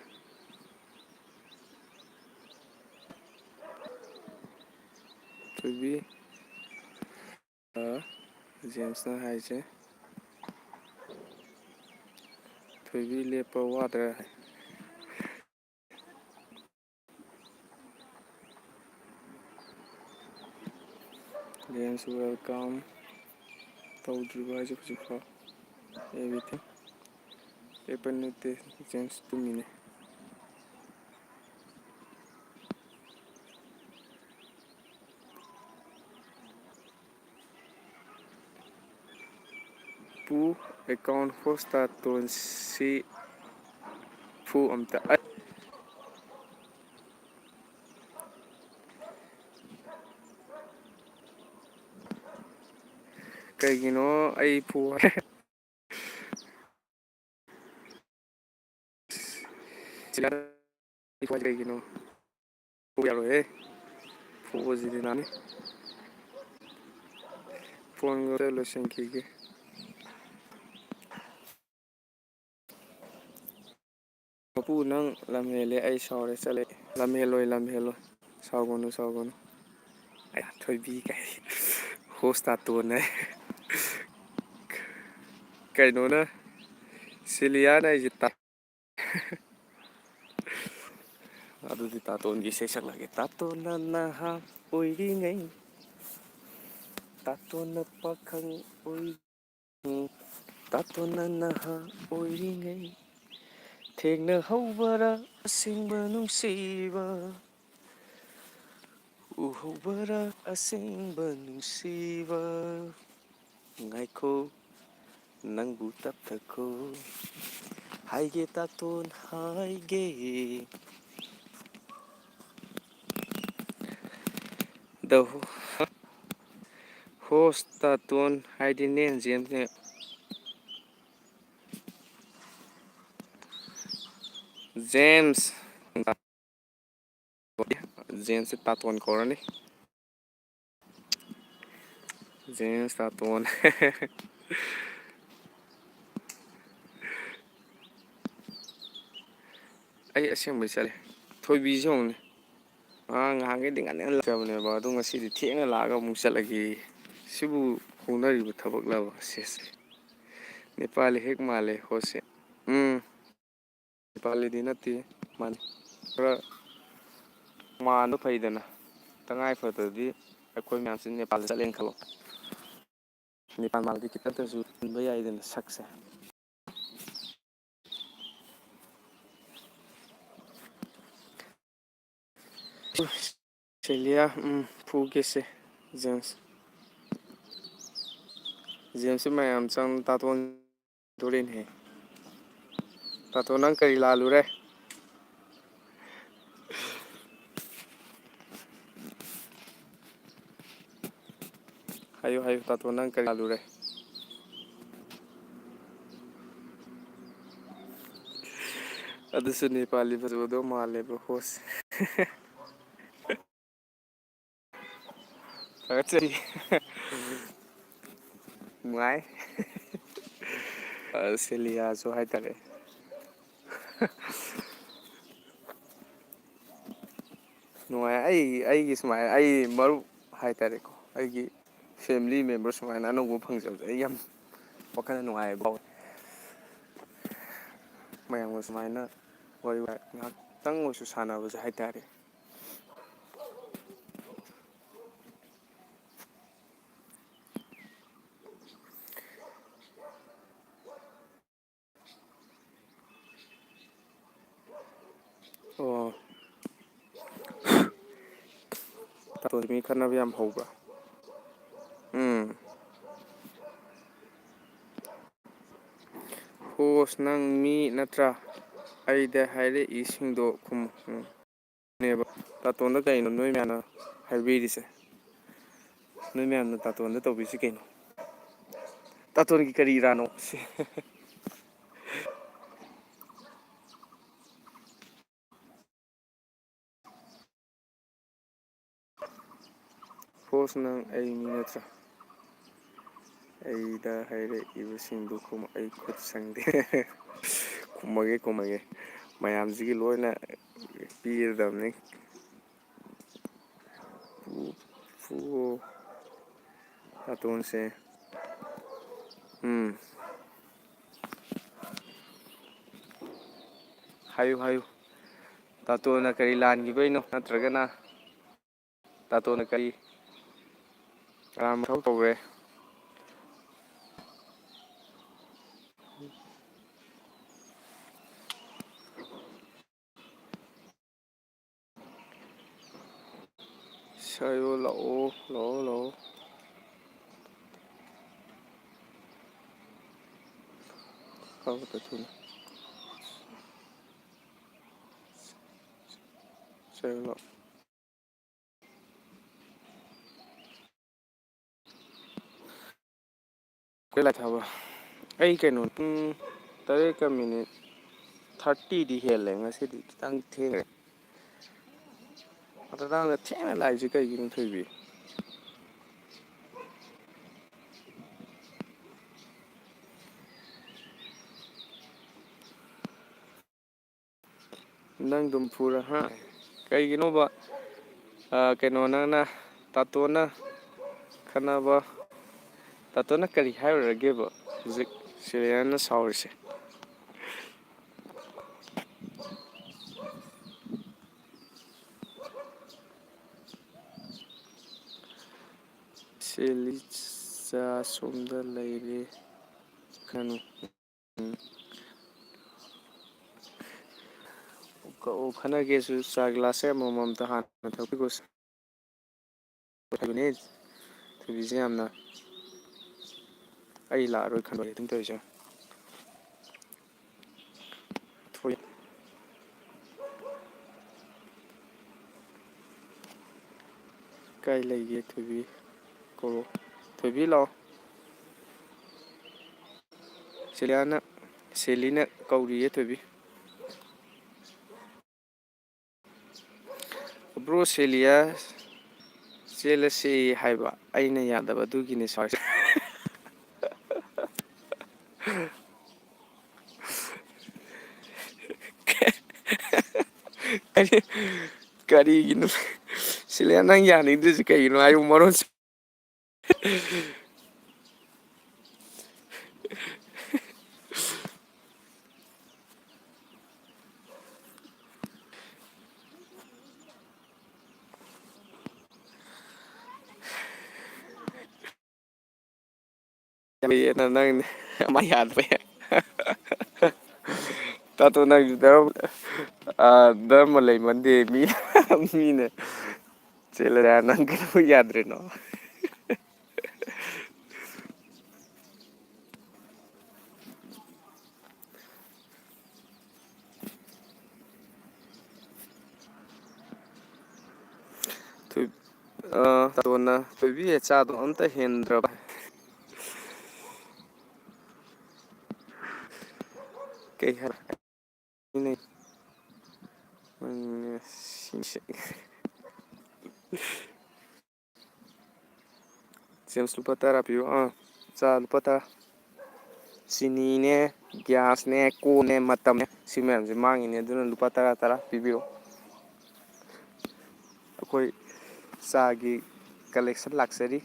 ꯊꯣꯏꯕꯤ, ꯑ, ꯖꯦꯝꯁꯅ ꯍꯥꯏꯁꯦ, "ꯊꯣꯏꯕꯤ ꯂꯦꯞꯄ ꯋꯥꯗ꯭ꯔꯥ?" James, welcome꯫ ꯇꯧꯗ꯭ꯔꯤꯕ ꯍꯥꯏꯁꯦ ꯍꯧꯖꯤꯛꯐꯥꯎ? Everything꯫ ꯄꯦꯄꯔ ꯅꯠꯇꯦ, ꯖꯦꯝꯁ ꯇꯨꯝꯃꯤꯅꯦ꯫ ꯄꯨ, account host ꯇꯥꯇꯣꯟ ꯁꯤ ꯐꯨ ꯑꯝꯇ꯫ ꯀꯩꯒꯤꯅꯣ ꯑꯩ ꯐꯨ-, ꯀꯩꯒꯤꯅꯣ? ꯐꯨ ꯌꯥꯔꯣꯏꯍꯦ꯫ ꯐꯨꯕꯁꯤꯗꯤ ꯅꯥꯅꯤ꯫ ꯐꯣꯟꯒ ꯂꯣꯏꯁꯤꯟꯈꯤꯒꯦ꯫ ꯃꯄꯨ, ꯅꯪ ꯂꯝ ꯍꯦꯜꯂꯦ, ꯑꯩ ꯁꯥꯎꯔꯦ, ꯆꯠꯂꯦ꯫ ꯂꯝ ꯍꯦꯜꯂꯣꯏ, ꯂꯝ ꯍꯦꯜꯂꯣꯏ꯫ ꯁꯥꯎꯒꯅꯨ, ꯁꯥꯎꯒꯅꯨ꯫ ꯑꯌꯥ, ꯊꯣꯏꯕꯤ ꯀꯥꯏ꯫ ꯍꯣꯁ ꯇꯥꯇꯣꯟꯅꯦ꯫ ꯀꯩꯅꯣꯅ, ꯁꯤꯂꯤꯌꯥꯅ ꯑꯩꯁꯦ ꯇꯥ-, ꯑꯗꯨꯗꯤ ꯇꯥꯇꯣꯟꯒꯤ ꯏꯁꯩ ꯁꯛꯂꯛꯑꯒꯦ꯫ ꯇꯥꯇꯣꯟꯅ ꯅꯍꯥ ꯑꯣꯏꯔꯤꯉꯩ, ꯇꯥꯇꯣꯟꯅ ꯄꯥꯈꯪ ꯑꯣꯏ-, ꯎꯝ꯫ ꯇꯥꯇꯣꯟꯅ ꯅꯍꯥ ꯑꯣꯏꯔꯤꯉꯩ ꯊꯦꯡꯅꯍꯧꯕꯔꯥ ꯑꯁꯦꯡꯕ ꯅꯨꯡꯁꯤꯕ? ꯎꯍꯧꯕꯔꯥ ꯑꯁꯦꯡꯕ ꯅꯨꯡꯁꯤꯕ? ꯉꯥꯏꯈꯣ, ꯅꯪꯕꯨ ꯇꯞꯊꯈꯣ, ꯍꯥꯏꯒꯦ ꯇꯥꯇꯣꯟ ꯍꯥꯏꯒꯦ꯫ The host ꯇꯥꯇꯣꯟ ꯍꯥꯏꯗꯤ ꯅꯦ ꯖꯦꯝꯁꯅꯦ꯫ ꯖꯦꯝꯁ꯫ ꯖꯦꯝꯁꯁꯦ ꯇꯥꯇꯣꯟ ꯀꯧꯔꯅꯤ꯫ ꯖꯦꯝꯁ ꯇꯥꯇꯣꯟ꯫ ꯑꯩ ꯑꯁꯦꯡꯕꯩ ꯆꯠꯂꯦ꯫ ꯊꯣꯏꯕꯤꯁꯦ ꯌꯦꯡꯉꯨꯅꯦ꯫ ꯑꯥ, ꯉꯍꯥꯟꯈꯩꯗꯤ ꯉꯟꯅ ꯂꯥꯛꯆꯕꯅꯦꯕ, ꯑꯗꯣ ꯉꯁꯤꯗꯤ ꯊꯦꯡꯅ ꯂꯥꯛꯑꯒ ꯑꯃꯨꯛ ꯆꯠꯂꯒꯦ꯫ ꯁꯤꯕꯨ ꯍꯧꯅꯔꯤꯕ ꯊꯕꯛꯂꯕ? ꯁꯦꯁ꯫ ꯅꯦꯄꯥꯂꯤ ꯍꯦꯛ ꯃꯥꯜꯂꯦ ꯍꯣꯁꯁꯦ꯫ ꯎꯝ꯫ ꯅꯦꯄꯥꯂꯤꯗꯤ ꯅꯠꯇꯦ꯫ ꯃꯥꯅꯤ꯫ ꯈꯔ ꯃꯥꯟꯕ ꯐꯩꯗꯅ꯫ ꯇꯉꯥꯏ ꯐꯗ꯭ꯔꯗꯤ ꯑꯩꯈꯣꯏ ꯃꯌꯥꯝꯁꯤ ꯅꯦꯄꯥꯜꯗ ꯆꯠꯂꯦꯅ ꯈꯜꯂꯣ꯫ ꯅꯦꯄꯥꯜ ꯃꯥꯜꯂꯗꯤ ꯈꯤꯇꯪꯇꯁꯨ ꯍꯟꯕ ꯌꯥꯏꯗꯅ ꯁꯛꯁꯦ꯫ ꯁꯦꯂꯤꯌꯥ, ꯎꯝ, ꯐꯨꯒꯦꯁꯦ, ꯖꯦꯝꯁ꯫ ꯖꯦꯝꯁꯁꯦ ꯃꯌꯥꯝ ꯆꯪ ꯇꯥꯇꯣꯟ ꯗꯣꯔꯦꯟꯍꯦ꯫ ꯇꯥꯇꯣꯟ, ꯅꯪ ꯀꯔꯤ ꯂꯥꯜꯂꯨꯔꯦ? ꯍꯥꯏꯌꯨ, ꯍꯥꯏꯌꯨ, ꯇꯥꯇꯣꯟ, ꯅꯪ ꯀꯔꯤ ꯂꯥꯜꯂꯨꯔꯦ? ꯑꯗꯨꯁꯨ ꯅꯦꯄꯥꯂꯤ ꯐꯖꯕꯗꯣ ꯃꯥꯜꯂꯦꯕ ꯍꯣꯁ꯫ ꯊꯥꯒꯠꯆꯔꯤ꯫ ꯅꯨꯡꯉꯥꯏ꯫ ꯑ, ꯁꯦꯂꯤꯌꯥꯁꯨ ꯍꯥꯏꯇꯥꯔꯦ꯫ ꯅꯨꯡꯉꯥꯏ꯫ ꯑꯩ, ꯑꯩꯒꯤ ꯁꯨꯃꯥꯏꯅ, ꯑꯩ ꯃꯔꯨꯞ ꯍꯥꯏꯇꯥꯔꯦꯀꯣ, ꯑꯩꯒꯤ family member ꯁꯨꯃꯥꯏꯅ ꯑꯅꯧꯕ ꯐꯪꯖꯕꯁꯦ ꯑꯩ ꯌꯥꯝ ꯋꯥꯈꯜ ꯅꯨꯡꯉꯥꯏꯕ ꯐꯥꯎꯋꯦ꯫ ꯃꯌꯥꯝꯒ ꯁꯨꯃꯥꯏꯅ ꯋꯥꯔꯤ ꯋꯥ ꯉꯥꯏꯍꯥꯛꯇꯪ ꯑꯣꯏꯁꯨ ꯁꯥꯟꯅꯕꯁꯦ ꯍꯥꯏꯇꯥꯔꯦ꯫ ꯇꯥꯇꯣꯟꯁꯦ ꯃꯤ ꯈꯠꯅꯕ ꯌꯥꯝ ꯍꯧꯕ꯭ꯔꯥ? ꯎꯝ꯫ ꯍꯣꯁ, ꯅꯪ ꯃꯤ ꯅꯠꯇ꯭ꯔꯥ? ꯑꯩꯗ ꯍꯥꯏꯔꯛꯏꯁꯤꯡꯗꯣ ꯈꯨꯝꯃꯨ꯫ ꯎꯝ꯫ ꯅꯦꯕ꯫ ꯇꯥꯇꯣꯟꯗ ꯀꯩꯅꯣ ꯅꯣꯏ ꯃꯌꯥꯝꯅ ꯍꯥꯏꯕꯤꯔꯤꯁꯦ? ꯅꯣꯏ ꯃꯌꯥꯝꯅ ꯇꯥꯇꯣꯟꯗ ꯇꯧꯕꯤꯁꯤ ꯀꯩꯅꯣ? ꯇꯥꯇꯣꯟꯒꯤ ꯀꯔꯤ ꯏꯔꯥꯅꯣ? ꯁꯤ꯫ ꯍꯣꯁ, ꯅꯪ ꯑꯩ ꯃꯤ ꯅꯠꯇ꯭ꯔꯥ? ꯑꯩꯗ ꯍꯥꯏꯔꯛꯏꯕꯁꯤꯡꯗꯨ ꯈꯨꯝ-, ꯑꯩ ꯈꯨꯠ ꯁꯪꯗꯦ꯫ ꯈꯨꯝꯃꯒꯦ, ꯈꯨꯝꯃꯒꯦ꯫ ꯃꯌꯥꯝꯁꯤꯒꯤ ꯂꯣꯏꯅ ꯄꯤꯔꯗꯕꯅꯤ꯫ ꯐꯨ-, ꯐꯨ-, ꯇꯥꯇꯣꯟꯁꯦ꯫ ꯎꯝ꯫ ꯍꯥꯏꯌꯨ, ꯍꯥꯏꯌꯨ꯫ ꯇꯥꯇꯣꯟꯅ ꯀꯔꯤ ꯂꯥꯟꯈꯤꯕꯩꯅꯣ? ꯅꯠꯇ꯭ꯔꯒꯅ ꯇꯥꯇꯣꯟꯅ ꯀꯔꯤ ꯑꯔꯥꯟꯕ ꯊꯕꯛ ꯇꯧꯈ꯭ꯔꯦ? ꯁꯥꯏꯌꯣ, ꯂꯥꯛꯑꯣ, ꯂꯥꯛꯑꯣ, ꯂꯥꯛꯑꯣ꯫ ꯀꯥꯎꯗ ꯊꯨꯅ꯫ ꯁꯥꯏꯌꯣ, ꯂꯥꯛꯑꯣ꯫ ꯑꯩꯈꯣꯏ ꯂꯥꯏ ꯊꯥꯕ꯫ ꯑꯩ ꯀꯩꯅꯣ, ꯄꯨꯡ ꯇꯔꯦꯠꯀ ꯃꯤꯅꯤꯠ ꯊꯥꯔꯇꯤꯗꯤ ꯍꯦꯜꯂꯦ꯫ ꯉꯁꯤꯗꯤ ꯈꯤꯇꯪ ꯊꯦꯡꯉꯦ꯫ ꯑꯗꯣ ꯅꯪꯅ ꯊꯦꯡꯅ ꯂꯥꯛꯏꯁꯦ ꯀꯩꯒꯤꯅꯣ, ꯊꯣꯏꯕꯤ? ꯅꯪ ꯑꯗꯨꯝ ꯐꯨꯔ, ꯍꯥ? ꯀꯩꯒꯤꯅꯣꯕ, ꯑ, ꯀꯩꯅꯣ, ꯅꯪꯅ ꯇꯥꯇꯣꯟꯅ ꯈꯠꯅꯕ, ꯇꯥꯇꯣꯟꯅ ꯀꯔꯤ ꯍꯥꯏꯔꯨꯔꯒꯦꯕ ꯍꯧꯖꯤꯛ ꯁꯤꯂꯤꯌꯥꯅ ꯁꯥꯎꯔꯤꯁꯦ? ꯁꯦꯂꯤꯆꯥ ꯁꯣꯝꯗ ꯂꯩꯔꯦ꯫ ꯈꯅꯨ꯫ ꯎꯝ꯫ ꯀꯛꯎ, ꯈꯠꯅꯒꯦꯁꯨ ꯆꯥ ꯒꯤꯂꯥꯁꯁꯦ ꯑꯃꯃꯝꯇ ꯍꯥꯟꯅ ꯊꯛꯄꯤꯈꯣꯁꯦ꯫ ꯍꯥꯏꯕꯅꯦ꯫ ꯊꯣꯏꯕꯤꯁꯦ ꯌꯥꯝꯅ ꯑꯩ ꯂꯥꯛꯑꯔꯣꯏ ꯈꯟꯕꯒꯤ ꯑꯗꯨꯝ ꯇꯧꯔꯤꯁꯦ꯫ ꯊꯣꯏ-, ꯀꯥꯏ ꯂꯩꯒꯦ ꯊꯣꯏꯕꯤ? ꯀꯧꯔꯣ꯫ ꯊꯣꯏꯕꯤ ꯂꯥꯛꯑꯣ꯫ ꯁꯦꯂꯤꯌꯥꯅ, ꯁꯦꯂꯤꯅ ꯀꯧꯔꯤꯌꯦ ꯊꯣꯏꯕꯤ꯫ ꯕ꯭ꯔꯣ, ꯁꯦꯂꯤꯌꯥ ꯆꯦꯜꯂꯁꯤ ꯍꯥꯏꯕ ꯑꯩꯅ ꯌꯥꯗꯕ, ꯑꯗꯨꯒꯤꯅꯤ ꯁꯥꯔ꯫ ꯀꯔꯤ-, ꯀꯔꯤꯒꯤꯅꯣ? ꯁꯦꯂꯤꯌꯥ, ꯅꯪ ꯌꯥꯅꯤꯡꯗ꯭ꯔꯤꯁꯦ ꯀꯩꯒꯤꯅꯣ ꯍꯥꯏꯌꯨ ꯃꯔꯣꯟꯁꯦ꯫ ꯅꯪ ꯑꯃ ꯌꯥꯗ꯭ꯔꯦ꯫ ꯇꯥꯇꯣ, ꯅꯪꯁꯨ ꯙꯔꯃ, ꯑ, ꯙꯔꯃ ꯂꯩꯃꯟꯗꯦ꯫ ꯃꯤ, ꯃꯤꯅ ꯆꯦꯜꯂꯦ, ꯅꯪ ꯀꯩꯗꯧꯕ ꯌꯥꯗ꯭ꯔꯤꯅꯣ? ꯊꯣꯏ-, ꯑ, ꯇꯥꯇꯣꯟꯅ, "ꯊꯣꯏꯕꯤ, ꯆꯥꯗꯣ ꯑꯝꯇ ꯍꯦꯟꯗ꯭ꯔꯕ?" ꯀꯩ ꯍꯥꯏ-, ꯖꯦꯝꯁ, ꯂꯨꯄꯥ ꯇꯔꯥ ꯄꯤꯌꯨ꯫ ꯑꯥ, ꯆꯥ ꯂꯨꯄꯥ ꯇꯔꯥ꯫ ꯆꯤꯅꯤꯅꯦ, ꯒ꯭ꯌꯥꯁꯅꯦ, ꯀꯣꯟꯅꯦ, ꯃꯇꯝꯅꯦ, ꯁꯤ ꯃꯌꯥꯝꯁꯦ ꯃꯥꯡꯉꯤꯅꯦ꯫ ꯑꯗꯨꯅ ꯂꯨꯄꯥ ꯇꯔꯥ, ꯇꯔꯥ ꯄꯤꯕꯤꯔꯣ꯫ ꯑꯩꯈꯣꯏ ꯆꯥꯒꯤ ꯀꯂꯦꯛꯁꯟ ꯂꯥꯛꯆꯔꯤ꯫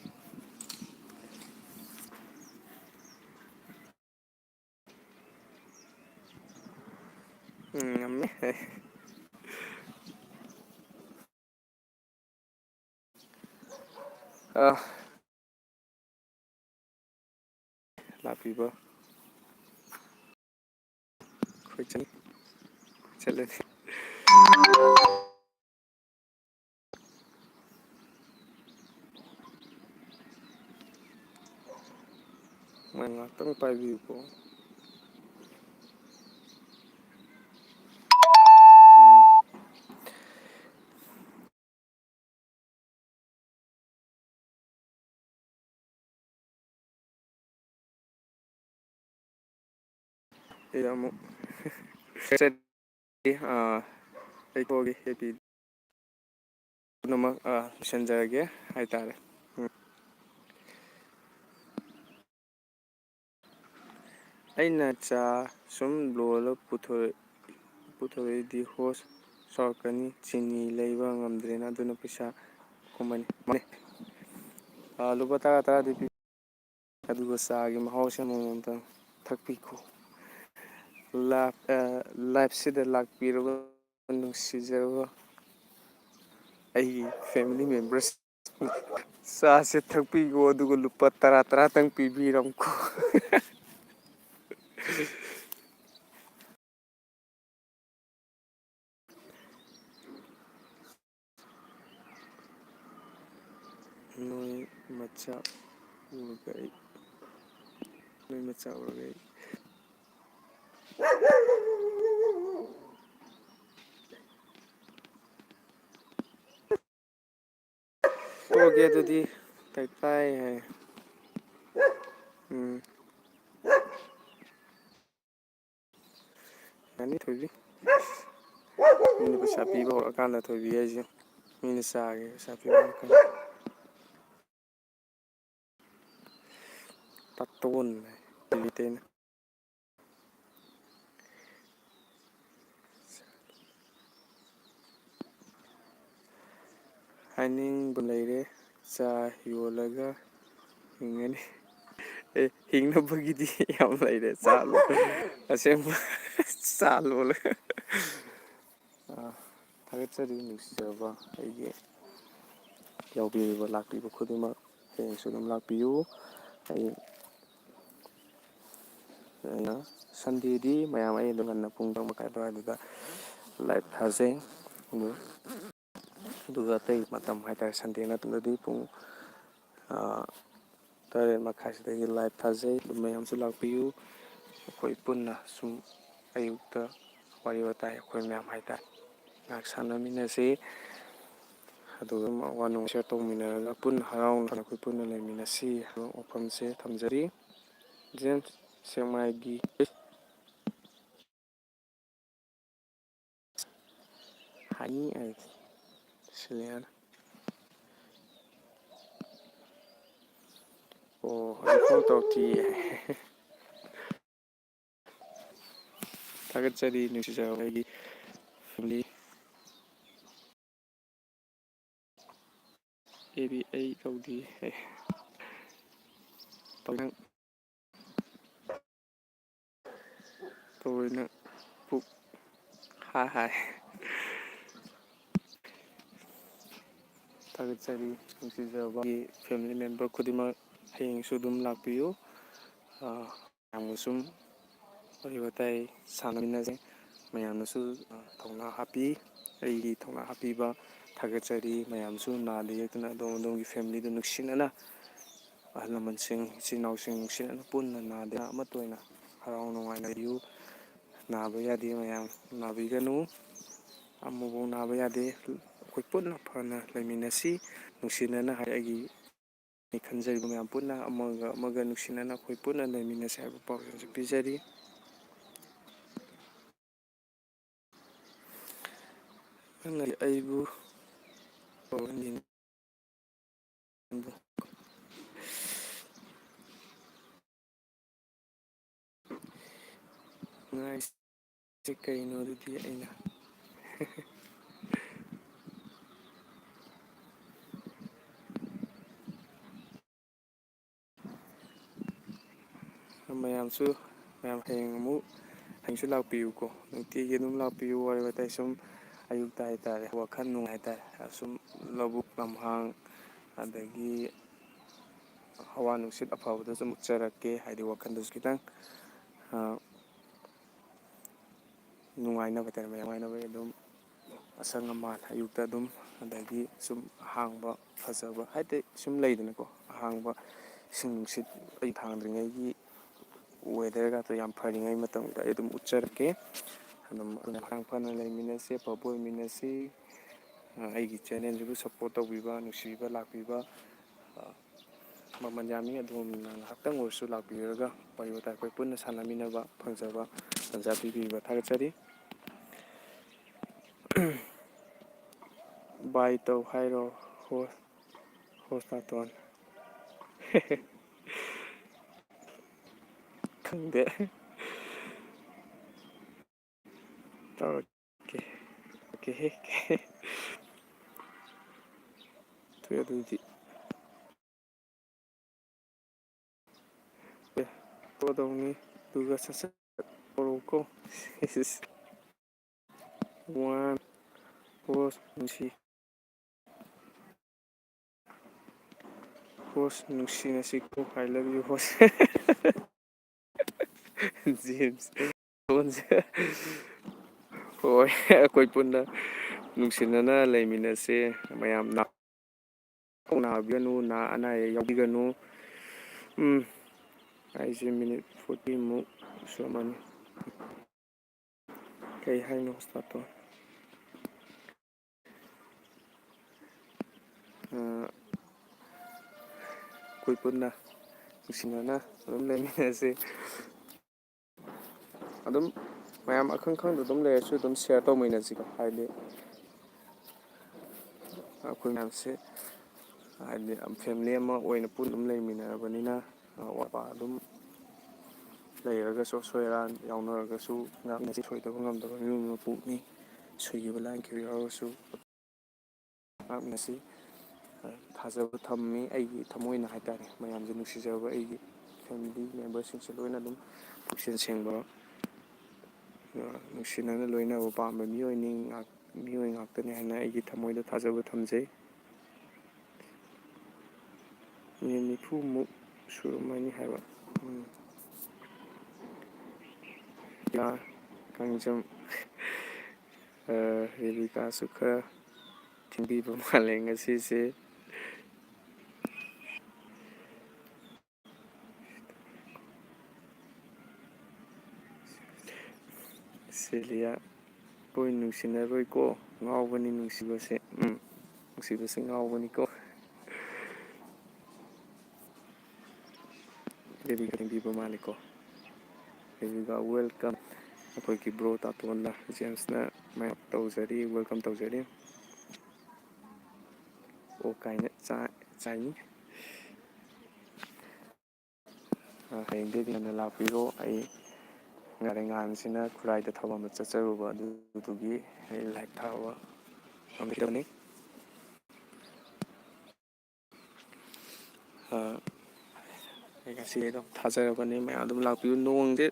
ꯎꯝ, ꯉꯝꯃꯦ꯫ ꯑ, ꯂꯥꯛꯄꯤꯕ꯫ ꯑꯩꯈꯣꯏ ꯆꯠ-, ꯆꯠꯂꯅꯤ꯫ ꯃꯣꯏ ꯉꯥꯛꯇꯪ ꯄꯥꯏꯕꯤꯌꯨꯀꯣ꯫ ꯑꯩ ꯑꯃꯨꯛ ꯑꯥ, ꯑꯩ ꯊꯣꯛꯑꯒꯦ, ꯍꯦꯄꯤ꯫ ꯄꯨꯝꯅꯃꯛ, ꯑꯥ, ꯂꯣꯏꯁꯤꯟꯖꯔꯒꯦ ꯍꯥꯏꯇꯥꯔꯦ꯫ ꯎꯝ꯫ ꯑꯩꯅ ꯆꯥ ꯁꯨꯝ ꯂꯣꯜꯂ ꯄꯨꯊꯣꯔꯛ-, ꯄꯨꯊꯣꯔꯛꯏꯗꯤ ꯍꯣꯁ ꯁꯥꯎꯔꯛꯀꯅꯤ꯫ ꯆꯤꯅꯤ ꯂꯩꯕ ꯉꯝꯗ꯭ꯔꯦꯅ, ꯑꯗꯨꯅ ꯄꯩꯁꯥ ꯈꯣꯝꯃꯅꯤ꯫ ꯑꯥ, ꯂꯨꯄꯥ ꯇꯔꯥ ꯇꯔꯥꯗꯤ ꯄꯤ꯫ ꯑꯗꯨꯒ ꯆꯥꯒꯤ ꯃꯍꯥꯎꯁꯦ ꯑꯃꯃꯝꯇꯪ ꯊꯛꯄꯤꯈꯣ꯫ ꯂꯥꯏꯐ, ꯑ, ꯂꯥꯏꯐꯁꯤꯗ ꯂꯥꯛꯄꯤꯔꯕ ꯅꯨꯡꯁꯤꯖꯔꯕ ꯑꯩꯒꯤ ꯐꯦꯃꯤꯂꯤ ꯃꯦꯝꯕꯔꯁ, ꯆꯥꯁꯦ ꯊꯛꯄꯤꯈꯣ, ꯑꯗꯨꯒ ꯂꯨꯄꯥ ꯇꯔꯥ ꯇꯔꯥꯇꯪ ꯄꯤꯕꯤꯔꯝꯈꯣ꯫ ꯅꯣꯏ ꯃꯆꯥ ꯎꯔꯒ ꯑꯩ, ꯅꯣꯏ ꯃꯆꯥ ꯎꯔꯒ ꯑꯩ꯫ ꯇꯣꯛꯑꯒꯦ ꯑꯗꯨꯗꯤ꯫ ꯕꯥꯏ ꯕꯥꯏ ꯍꯥꯏ꯫ ꯎꯝ꯫ ꯌꯥꯅꯤ ꯊꯣꯏꯕꯤ꯫ ꯃꯤꯅ ꯄꯩꯁꯥ ꯄꯤꯕ ꯍꯧꯔꯛꯑꯀꯥꯟꯗ ꯊꯣꯏꯕꯤ ꯍꯥꯏꯁꯦ꯫ ꯃꯤꯅ ꯆꯥꯒꯦ ꯄꯩꯁꯥ ꯄꯤꯕ ꯍꯧꯔꯛꯑꯀꯥꯟꯗ꯫ ꯇꯥꯇꯣꯟ ꯍꯥꯏ ꯇꯦꯅ꯫ ꯍꯥꯏꯅꯤꯡꯕ ꯂꯩꯔꯦ, ꯆꯥ ꯌꯣꯜꯂꯒ ꯍꯤꯡꯒꯅꯤ꯫ ꯑꯦ, ꯍꯤꯡꯅꯕꯒꯤꯗꯤ ꯌꯥꯝ ꯂꯩꯔꯦ, ꯆꯥ ꯂꯣꯜ-, ꯑꯁꯦꯡꯕ ꯆꯥ ꯂꯣꯜꯂꯒ꯫ ꯑꯥ, ꯊꯥꯒꯠꯆꯔꯤ ꯅꯨꯡꯁꯤꯖꯔꯕ ꯑꯩꯒꯤ ꯌꯥꯎꯕꯤꯔꯤꯕ, ꯂꯥꯛꯄꯤꯕ ꯈꯨꯗꯤꯡꯃꯛ꯫ ꯍꯌꯦꯡꯁꯨ ꯑꯗꯨꯝ ꯂꯥꯛꯄꯤꯌꯨ꯫ ꯑꯩ, ꯑꯩꯅ ꯁꯟꯗꯦꯗꯤ ꯃꯌꯥꯝ ꯑꯩ ꯑꯗꯨꯝ ꯉꯟꯅ ꯄꯨꯡ ꯇꯔꯨꯛ ꯃꯈꯥꯏ ꯑꯗꯨꯋꯥꯏꯗꯨꯗ ꯂꯥꯏꯚ ꯊꯥꯖꯩ꯫ ꯑꯗꯨ, ꯑꯗꯨꯒ ꯑꯇꯩ ꯃꯇꯝ ꯍꯥꯏꯇꯥꯔꯦ, ꯁꯟꯗꯦ ꯅꯠꯇꯕꯗꯤ ꯄꯨꯡ, ꯑꯥ, ꯇꯔꯦꯠ ꯃꯈꯥꯏꯁꯤꯗꯒꯤ live ꯊꯥꯖꯩ꯫ ꯑꯗꯨ ꯃꯌꯥꯝꯁꯨ ꯂꯥꯛꯄꯤꯌꯨ꯫ ꯑꯩꯈꯣꯏ ꯄꯨꯟꯅ ꯁꯨꯝ ꯑꯌꯨꯛꯇ ꯋꯥꯔꯤ ꯋꯥꯇꯥꯏ ꯑꯩꯈꯣꯏ ꯃꯌꯥꯝ ꯍꯥꯏꯇꯥꯔꯦ ꯉꯥꯏꯍꯥꯛ ꯁꯥꯟꯅꯃꯤꯟꯅꯁꯤ꯫ ꯑꯗꯨꯒ ꯑꯋꯥ ꯅꯨꯡꯉꯥꯏ share ꯇꯧꯃꯤꯟꯅꯔꯒ ꯄꯨꯟꯅ ꯍꯔꯥꯎꯅ ꯑꯩꯈꯣꯏ ꯄꯨꯟꯅ ꯂꯩꯃꯤꯟꯅꯁꯤ ꯍꯥꯏꯕ ꯋꯥꯐꯝꯁꯦ ꯊꯝꯖꯔꯤ꯫ ꯖꯦꯝꯁ ꯁꯦꯛꯃꯥꯏꯒꯤ ꯍꯥꯏꯅꯤ ꯑꯩ ꯁꯤꯂꯤꯌꯥꯅ꯫ ꯑꯣ, ꯍꯧꯖꯤꯛ ꯐꯣꯟ ꯇꯧꯔꯛꯇꯤꯌꯦ꯫ ꯊꯥꯒꯠꯆꯔꯤ, ꯅꯨꯡꯁꯤꯖꯔꯕ ꯑꯩꯒꯤ family꯫ ꯑꯦ ꯕꯤ ꯑꯩ ꯇꯧꯗꯤꯌꯦ꯫ ꯇꯧ-, ꯅꯪ ꯇꯧꯔꯣꯏ ꯅꯪ꯫ ꯄꯨꯛ ꯍꯥꯏ ꯍꯥꯏ꯫ ꯊꯥꯒꯠꯆꯔꯤ, ꯅꯨꯡꯁꯤꯖꯔꯕ family member ꯈꯨꯗꯤꯡꯃꯛ꯫ ꯍꯌꯦꯡꯁꯨ ꯑꯗꯨꯝ ꯂꯥꯛꯄꯤꯌꯨ꯫ ꯑꯥ, ꯃꯌꯥꯝꯒ ꯁꯨꯝ ꯋꯥꯔꯤ ꯋꯥꯇꯥꯏ ꯁꯥꯟꯅꯃꯤꯟꯅꯁꯦ꯫ ꯃꯌꯥꯝꯅꯁꯨ, ꯑꯥ, ꯊꯧꯅꯥ ꯍꯥꯞꯄꯤ꯫ ꯑꯩꯒꯤ ꯊꯧꯅꯥ ꯍꯥꯞꯄꯤꯕ ꯊꯥꯒꯠꯆꯔꯤ꯫ ꯃꯌꯥꯝꯁꯨ ꯅꯥꯗ ꯌꯦꯛꯇꯅ ꯑꯗꯣꯝ ꯑꯗꯣꯝꯒꯤ family ꯗꯨ ꯅꯨꯡꯁꯤꯅꯅ, ꯑꯍꯜ ꯂꯃꯟꯁꯤꯡ, ꯏꯆꯤꯟ ꯏꯅꯥꯎꯁꯤꯡ ꯅꯨꯡꯁꯤꯅꯅ ꯄꯨꯟꯅ ꯅꯥꯗ ꯑꯃꯠꯇ ꯑꯣꯏꯅ ꯍꯔꯥꯎ ꯅꯨꯡꯉꯥꯏꯅ ꯂꯩꯌꯨ꯫ ꯅꯥꯕ ꯌꯥꯗꯦ ꯃꯌꯥꯝ, ꯅꯥꯕꯤꯒꯅꯨ꯫ ꯑꯃꯨꯛꯐꯥꯎ ꯅꯥꯕ ꯌꯥꯗꯦ꯫ ꯑꯩꯈꯣꯏ ꯄꯨꯟꯅ ꯐꯅ ꯂꯩꯃꯤꯟꯅꯁꯤ꯫ ꯅꯨꯡꯁꯤꯅꯅ ꯍꯥꯏ ꯑꯩꯒꯤ ꯑꯩ ꯈꯟꯖꯔꯤꯕ ꯃꯌꯥꯝ ꯄꯨꯟꯅ ꯑꯃꯒ ꯑꯃꯒ ꯅꯨꯡꯁꯤꯅꯅ ꯑꯩꯈꯣꯏ ꯄꯨꯟꯅ ꯂꯩꯃꯤꯟꯅꯁꯤ ꯍꯥꯏꯕ ꯄꯥꯎꯖꯦꯜꯁꯨ ꯄꯤꯖꯔꯤ꯫ ꯅꯪꯅ ꯑꯩꯕꯨ ꯇꯧꯍꯟꯅꯤꯡꯕ ꯉꯥꯏꯁꯦ ꯀꯩꯅꯣ ꯑꯗꯨꯗꯤ ꯑꯩꯅ ꯃꯌꯥꯝꯁꯨ, ꯃꯌꯥꯝ ꯍꯌꯦꯡ ꯑꯃꯨꯛ, ꯍꯌꯦꯡꯁꯨ ꯂꯥꯛꯄꯤꯌꯨꯀꯣ, ꯅꯨꯡꯇꯤꯒꯤ ꯑꯗꯨꯝ ꯂꯥꯛꯄꯤꯌꯨ꯫ ꯋꯥꯔꯤ ꯋꯥꯇꯥꯏ ꯁꯨꯝ ꯑꯌꯨꯛꯇ ꯍꯥꯏꯇꯥꯔꯦ, ꯋꯥꯈꯜ ꯅꯨꯡꯉꯥꯏ ꯍꯥꯏꯇꯥꯔꯦ, ꯑꯁꯨꯝ ꯂꯧꯕꯨꯛ ꯂꯝꯍꯥꯡ, ꯑꯗꯒꯤ ꯍꯋꯥ ꯅꯨꯡꯁꯤꯠ ꯑꯐꯕꯗ ꯁꯨꯝ ꯎꯠꯆꯔꯛꯀꯦ, ꯍꯥꯏꯗꯤ ꯋꯥꯈꯜꯗꯁꯨ ꯈꯤꯇꯪ, ꯑ, ꯅꯨꯡꯉꯥꯏꯅꯕ ꯍꯥꯏꯇꯥꯔꯦ, ꯃꯌꯥꯝ ꯅꯨꯡꯉꯥꯏꯅꯕꯒꯤ ꯑꯗꯨꯝ ꯑꯁꯪ ꯑꯃꯥꯟ ꯑꯌꯨꯛꯇ ꯑꯗꯨꯝ, ꯑꯗꯒꯤ ꯁꯨꯝ ꯑꯍꯥꯡꯕ ꯐꯖꯕ ꯍꯥꯏꯗꯤ ꯁꯨꯝ ꯂꯩꯗꯅꯀꯣ, ꯑꯍꯥꯡꯕ ꯏꯁꯤꯡ ꯅꯨꯡꯁꯤꯠ ꯑꯩ ꯊꯥꯡꯗ꯭ꯔꯤꯉꯩꯒꯤ weatherꯒꯗꯣ ꯌꯥꯝ ꯐꯔꯤꯉꯩ ꯃꯇꯝꯗ ꯑꯩ ꯑꯗꯨꯝ ꯎꯠꯆꯔꯛꯀꯦ꯫ ꯑꯗꯨꯝ ꯍꯛꯆꯥꯡ ꯐꯅ ꯂꯩꯃꯤꯟꯅꯁꯤ, ꯑꯐꯕ ꯑꯣꯏꯃꯤꯟꯅꯁꯤ꯫ ꯑꯩꯒꯤ channelꯁꯤꯕꯨ support ꯇꯧꯕꯤꯕ, ꯅꯨꯡꯁꯤꯕꯤꯕ, ꯂꯥꯛꯄꯤꯕ, ꯑ, ꯃꯃꯜ ꯌꯥꯝꯃꯤ꯫ ꯑꯗꯣꯝꯅ ꯉꯥꯏꯍꯥꯛꯇꯪ ꯑꯣꯏꯔꯁꯨ ꯂꯥꯛꯄꯤꯔꯒ ꯋꯥꯔꯤ ꯋꯥꯇꯥꯏ ꯑꯩꯈꯣꯏ ꯄꯨꯟꯅ ꯁꯥꯟꯅꯃꯤꯟꯅꯕ ꯐꯪꯖꯕ ꯇꯥꯟꯖꯥ ꯄꯤꯕꯤꯕ ꯊꯥꯒꯠꯆꯔꯤ꯫ Bye ꯇꯧ ꯍꯥꯏꯔꯣ, ꯍꯣ-, host ꯅꯥꯇꯣꯟ꯫ ꯈꯪꯗꯦ꯫ ꯇꯧꯔꯛꯀꯦ꯫ Okay, okay. ꯊꯣꯛꯑꯦ ꯑꯗꯨꯗꯤ꯫ ꯑꯦ, ꯇꯧꯗꯧꯅꯤ꯫ ꯑꯗꯨꯒ ꯁꯠ ꯁꯠ ꯇꯧꯔꯛꯎꯀꯣ꯫ One, host ꯅꯨꯡꯁꯤ꯫ Host ꯅꯨꯡꯁꯤꯅꯁꯤꯀꯣ, I love you, host꯫ James꯫ ꯍꯣꯏ, ꯑꯩꯈꯣꯏ ꯄꯨꯟꯅ ꯅꯨꯡꯁꯤꯅꯅ ꯂꯩꯃꯤꯟꯅꯁꯦ꯫ ꯃꯌꯥꯝ ꯅꯥ-, ꯅꯥꯕꯤꯒꯅꯨ, ꯅꯥ-, ꯑꯅꯥ ꯑꯌꯦꯛ ꯌꯥꯎꯕꯤꯒꯅꯨ꯫ ꯎꯝ, ꯑꯩꯁꯦ minute forty ꯃꯨꯛ ꯁꯨꯔꯝꯃꯅꯤ꯫ ꯀꯩ ꯍꯥꯏꯅꯣ, ꯎꯁꯇꯥꯗꯇꯣ? ꯑ, ꯑꯩꯈꯣꯏ ꯄꯨꯟꯅ ꯅꯨꯡꯁꯤꯅꯅ ꯑꯗꯨꯝ ꯂꯩꯃꯤꯟꯅꯁꯤ꯫ ꯑꯗꯨꯝ ꯃꯌꯥꯝ ꯑꯈꯪ ꯈꯪꯗ ꯑꯗꯨꯝ ꯂꯩꯔꯁꯨ ꯑꯗꯨꯝ share ꯇꯧꯃꯤꯟꯅꯁꯤꯀꯣ꯫ ꯍꯥꯏꯗꯤ ꯑꯩꯈꯣꯏ ꯃꯌꯥꯝꯁꯦ, ꯍꯥꯏꯗꯤ, family ꯑꯃ ꯑꯣꯏꯅ ꯄꯨꯟꯅ ꯑꯗꯨꯝ ꯂꯩꯃꯤꯟꯅꯔꯕꯅꯤꯅ, ꯑꯋꯥꯠ ꯑꯄꯥ ꯑꯗꯨꯝ ꯂꯩꯔꯒꯁꯨ, ꯑꯁꯣꯏ ꯑꯔꯥꯟ ꯌꯥꯎꯅꯔꯒꯁꯨ ꯉꯥꯛꯅꯁꯤ꯫ ꯁꯣꯏꯗꯕ ꯉꯝꯗꯕ ꯃꯤꯑꯣꯏ ꯃꯄꯣꯛꯅꯤ꯫ ꯁꯣꯏꯈꯤꯕ ꯂꯥꯟꯈꯤꯕ ꯌꯥꯎꯔꯁꯨ ꯉꯥꯛꯅꯁꯤ꯫ ꯊꯥꯖꯕ ꯊꯝꯃꯤ ꯑꯩꯒꯤ ꯊꯃꯣꯏꯅ ꯍꯥꯏꯇꯥꯔꯦ꯫ ꯃꯌꯥꯝꯁꯦ ꯅꯨꯡꯁꯤꯖꯕ ꯑꯩꯒꯤ family memberꯁꯤꯡꯁꯦ ꯂꯣꯏꯅ ꯑꯗꯨꯝ ꯄꯨꯛꯆꯦꯜ ꯁꯦꯡꯕ, ꯅꯨꯡꯁꯤꯅꯅ ꯂꯣꯏꯅꯕ ꯄꯥꯝꯕ ꯃꯤꯑꯣꯏꯅꯤ ꯉꯥꯛ-, ꯃꯤꯑꯣꯏ ꯉꯥꯛꯇꯅꯤ ꯍꯥꯏꯅ ꯑꯩꯒꯤ ꯊꯃꯣꯏꯗ ꯊꯥꯖꯕ ꯊꯝꯖꯩ꯫ ꯃꯤꯅꯤꯠ ꯅꯤꯐꯨꯃꯨꯛ ꯁꯨꯔꯝꯃꯅꯤ ꯍꯥꯏꯕ꯫ ꯎꯝ꯫ ꯌꯥ, ꯀꯥꯡꯖꯝ꯫ ꯑ, ꯔꯦꯕꯤꯀꯥꯁꯨ ꯈꯔ ꯊꯤꯡꯕꯤꯕ ꯃꯥꯜꯂꯦ ꯉꯁꯤꯁꯦ꯫ ꯁꯦꯂꯤꯌꯥ, ꯑꯩꯈꯣꯏ ꯅꯨꯡꯁꯤꯅꯔꯣꯏꯀꯣ, ꯉꯥꯎꯕꯅꯤ ꯅꯨꯡꯁꯤꯕꯁꯦ, ꯎꯝ, ꯅꯨꯡꯁꯤꯕꯁꯦ ꯉꯥꯎꯕꯅꯤꯀꯣ꯫ ꯕꯦꯕꯤꯒ ꯂꯦꯡꯕꯤꯕ ꯃꯥꯜꯂꯤꯀꯣ꯫ ꯕꯦꯕꯤꯒ welcome꯫ ꯑꯩꯈꯣꯏꯒꯤ bro ꯇꯥꯇꯣꯟꯅ, ꯖꯦꯝꯁꯅ ꯃꯌꯥꯝ ꯇꯧꯖꯔꯤ, welcome ꯇꯧꯖꯔꯤ꯫ ꯑꯣ ꯀꯥꯏꯅ ꯆꯥ-, ꯆꯥꯏꯅꯤ꯫ ꯑ, ꯍꯌꯦꯡꯗꯩꯗꯤ ꯉꯟꯅ ꯂꯥꯛꯄꯤꯔꯣ꯫ ꯑꯩ ꯉꯔꯥꯡ ꯅꯍꯥꯟꯁꯤꯅ ꯈꯨꯔꯥꯏꯗ ꯊꯕꯛ ꯑꯃ ꯆꯠꯆꯔꯨꯕ, ꯑꯗꯨꯗꯨꯒꯤ ꯑꯩ live ꯊꯥꯕ ꯉꯝꯈꯤꯗꯕꯅꯤ꯫ ꯑ, ꯑꯩ ꯉꯁꯤ ꯑꯗꯨꯝ ꯊꯥꯖꯔꯕꯅꯤ, ꯃꯌꯥꯝ ꯑꯗꯨꯝ ꯂꯥꯛꯄꯤꯌꯨ꯫ ꯅꯣꯡꯁꯦ,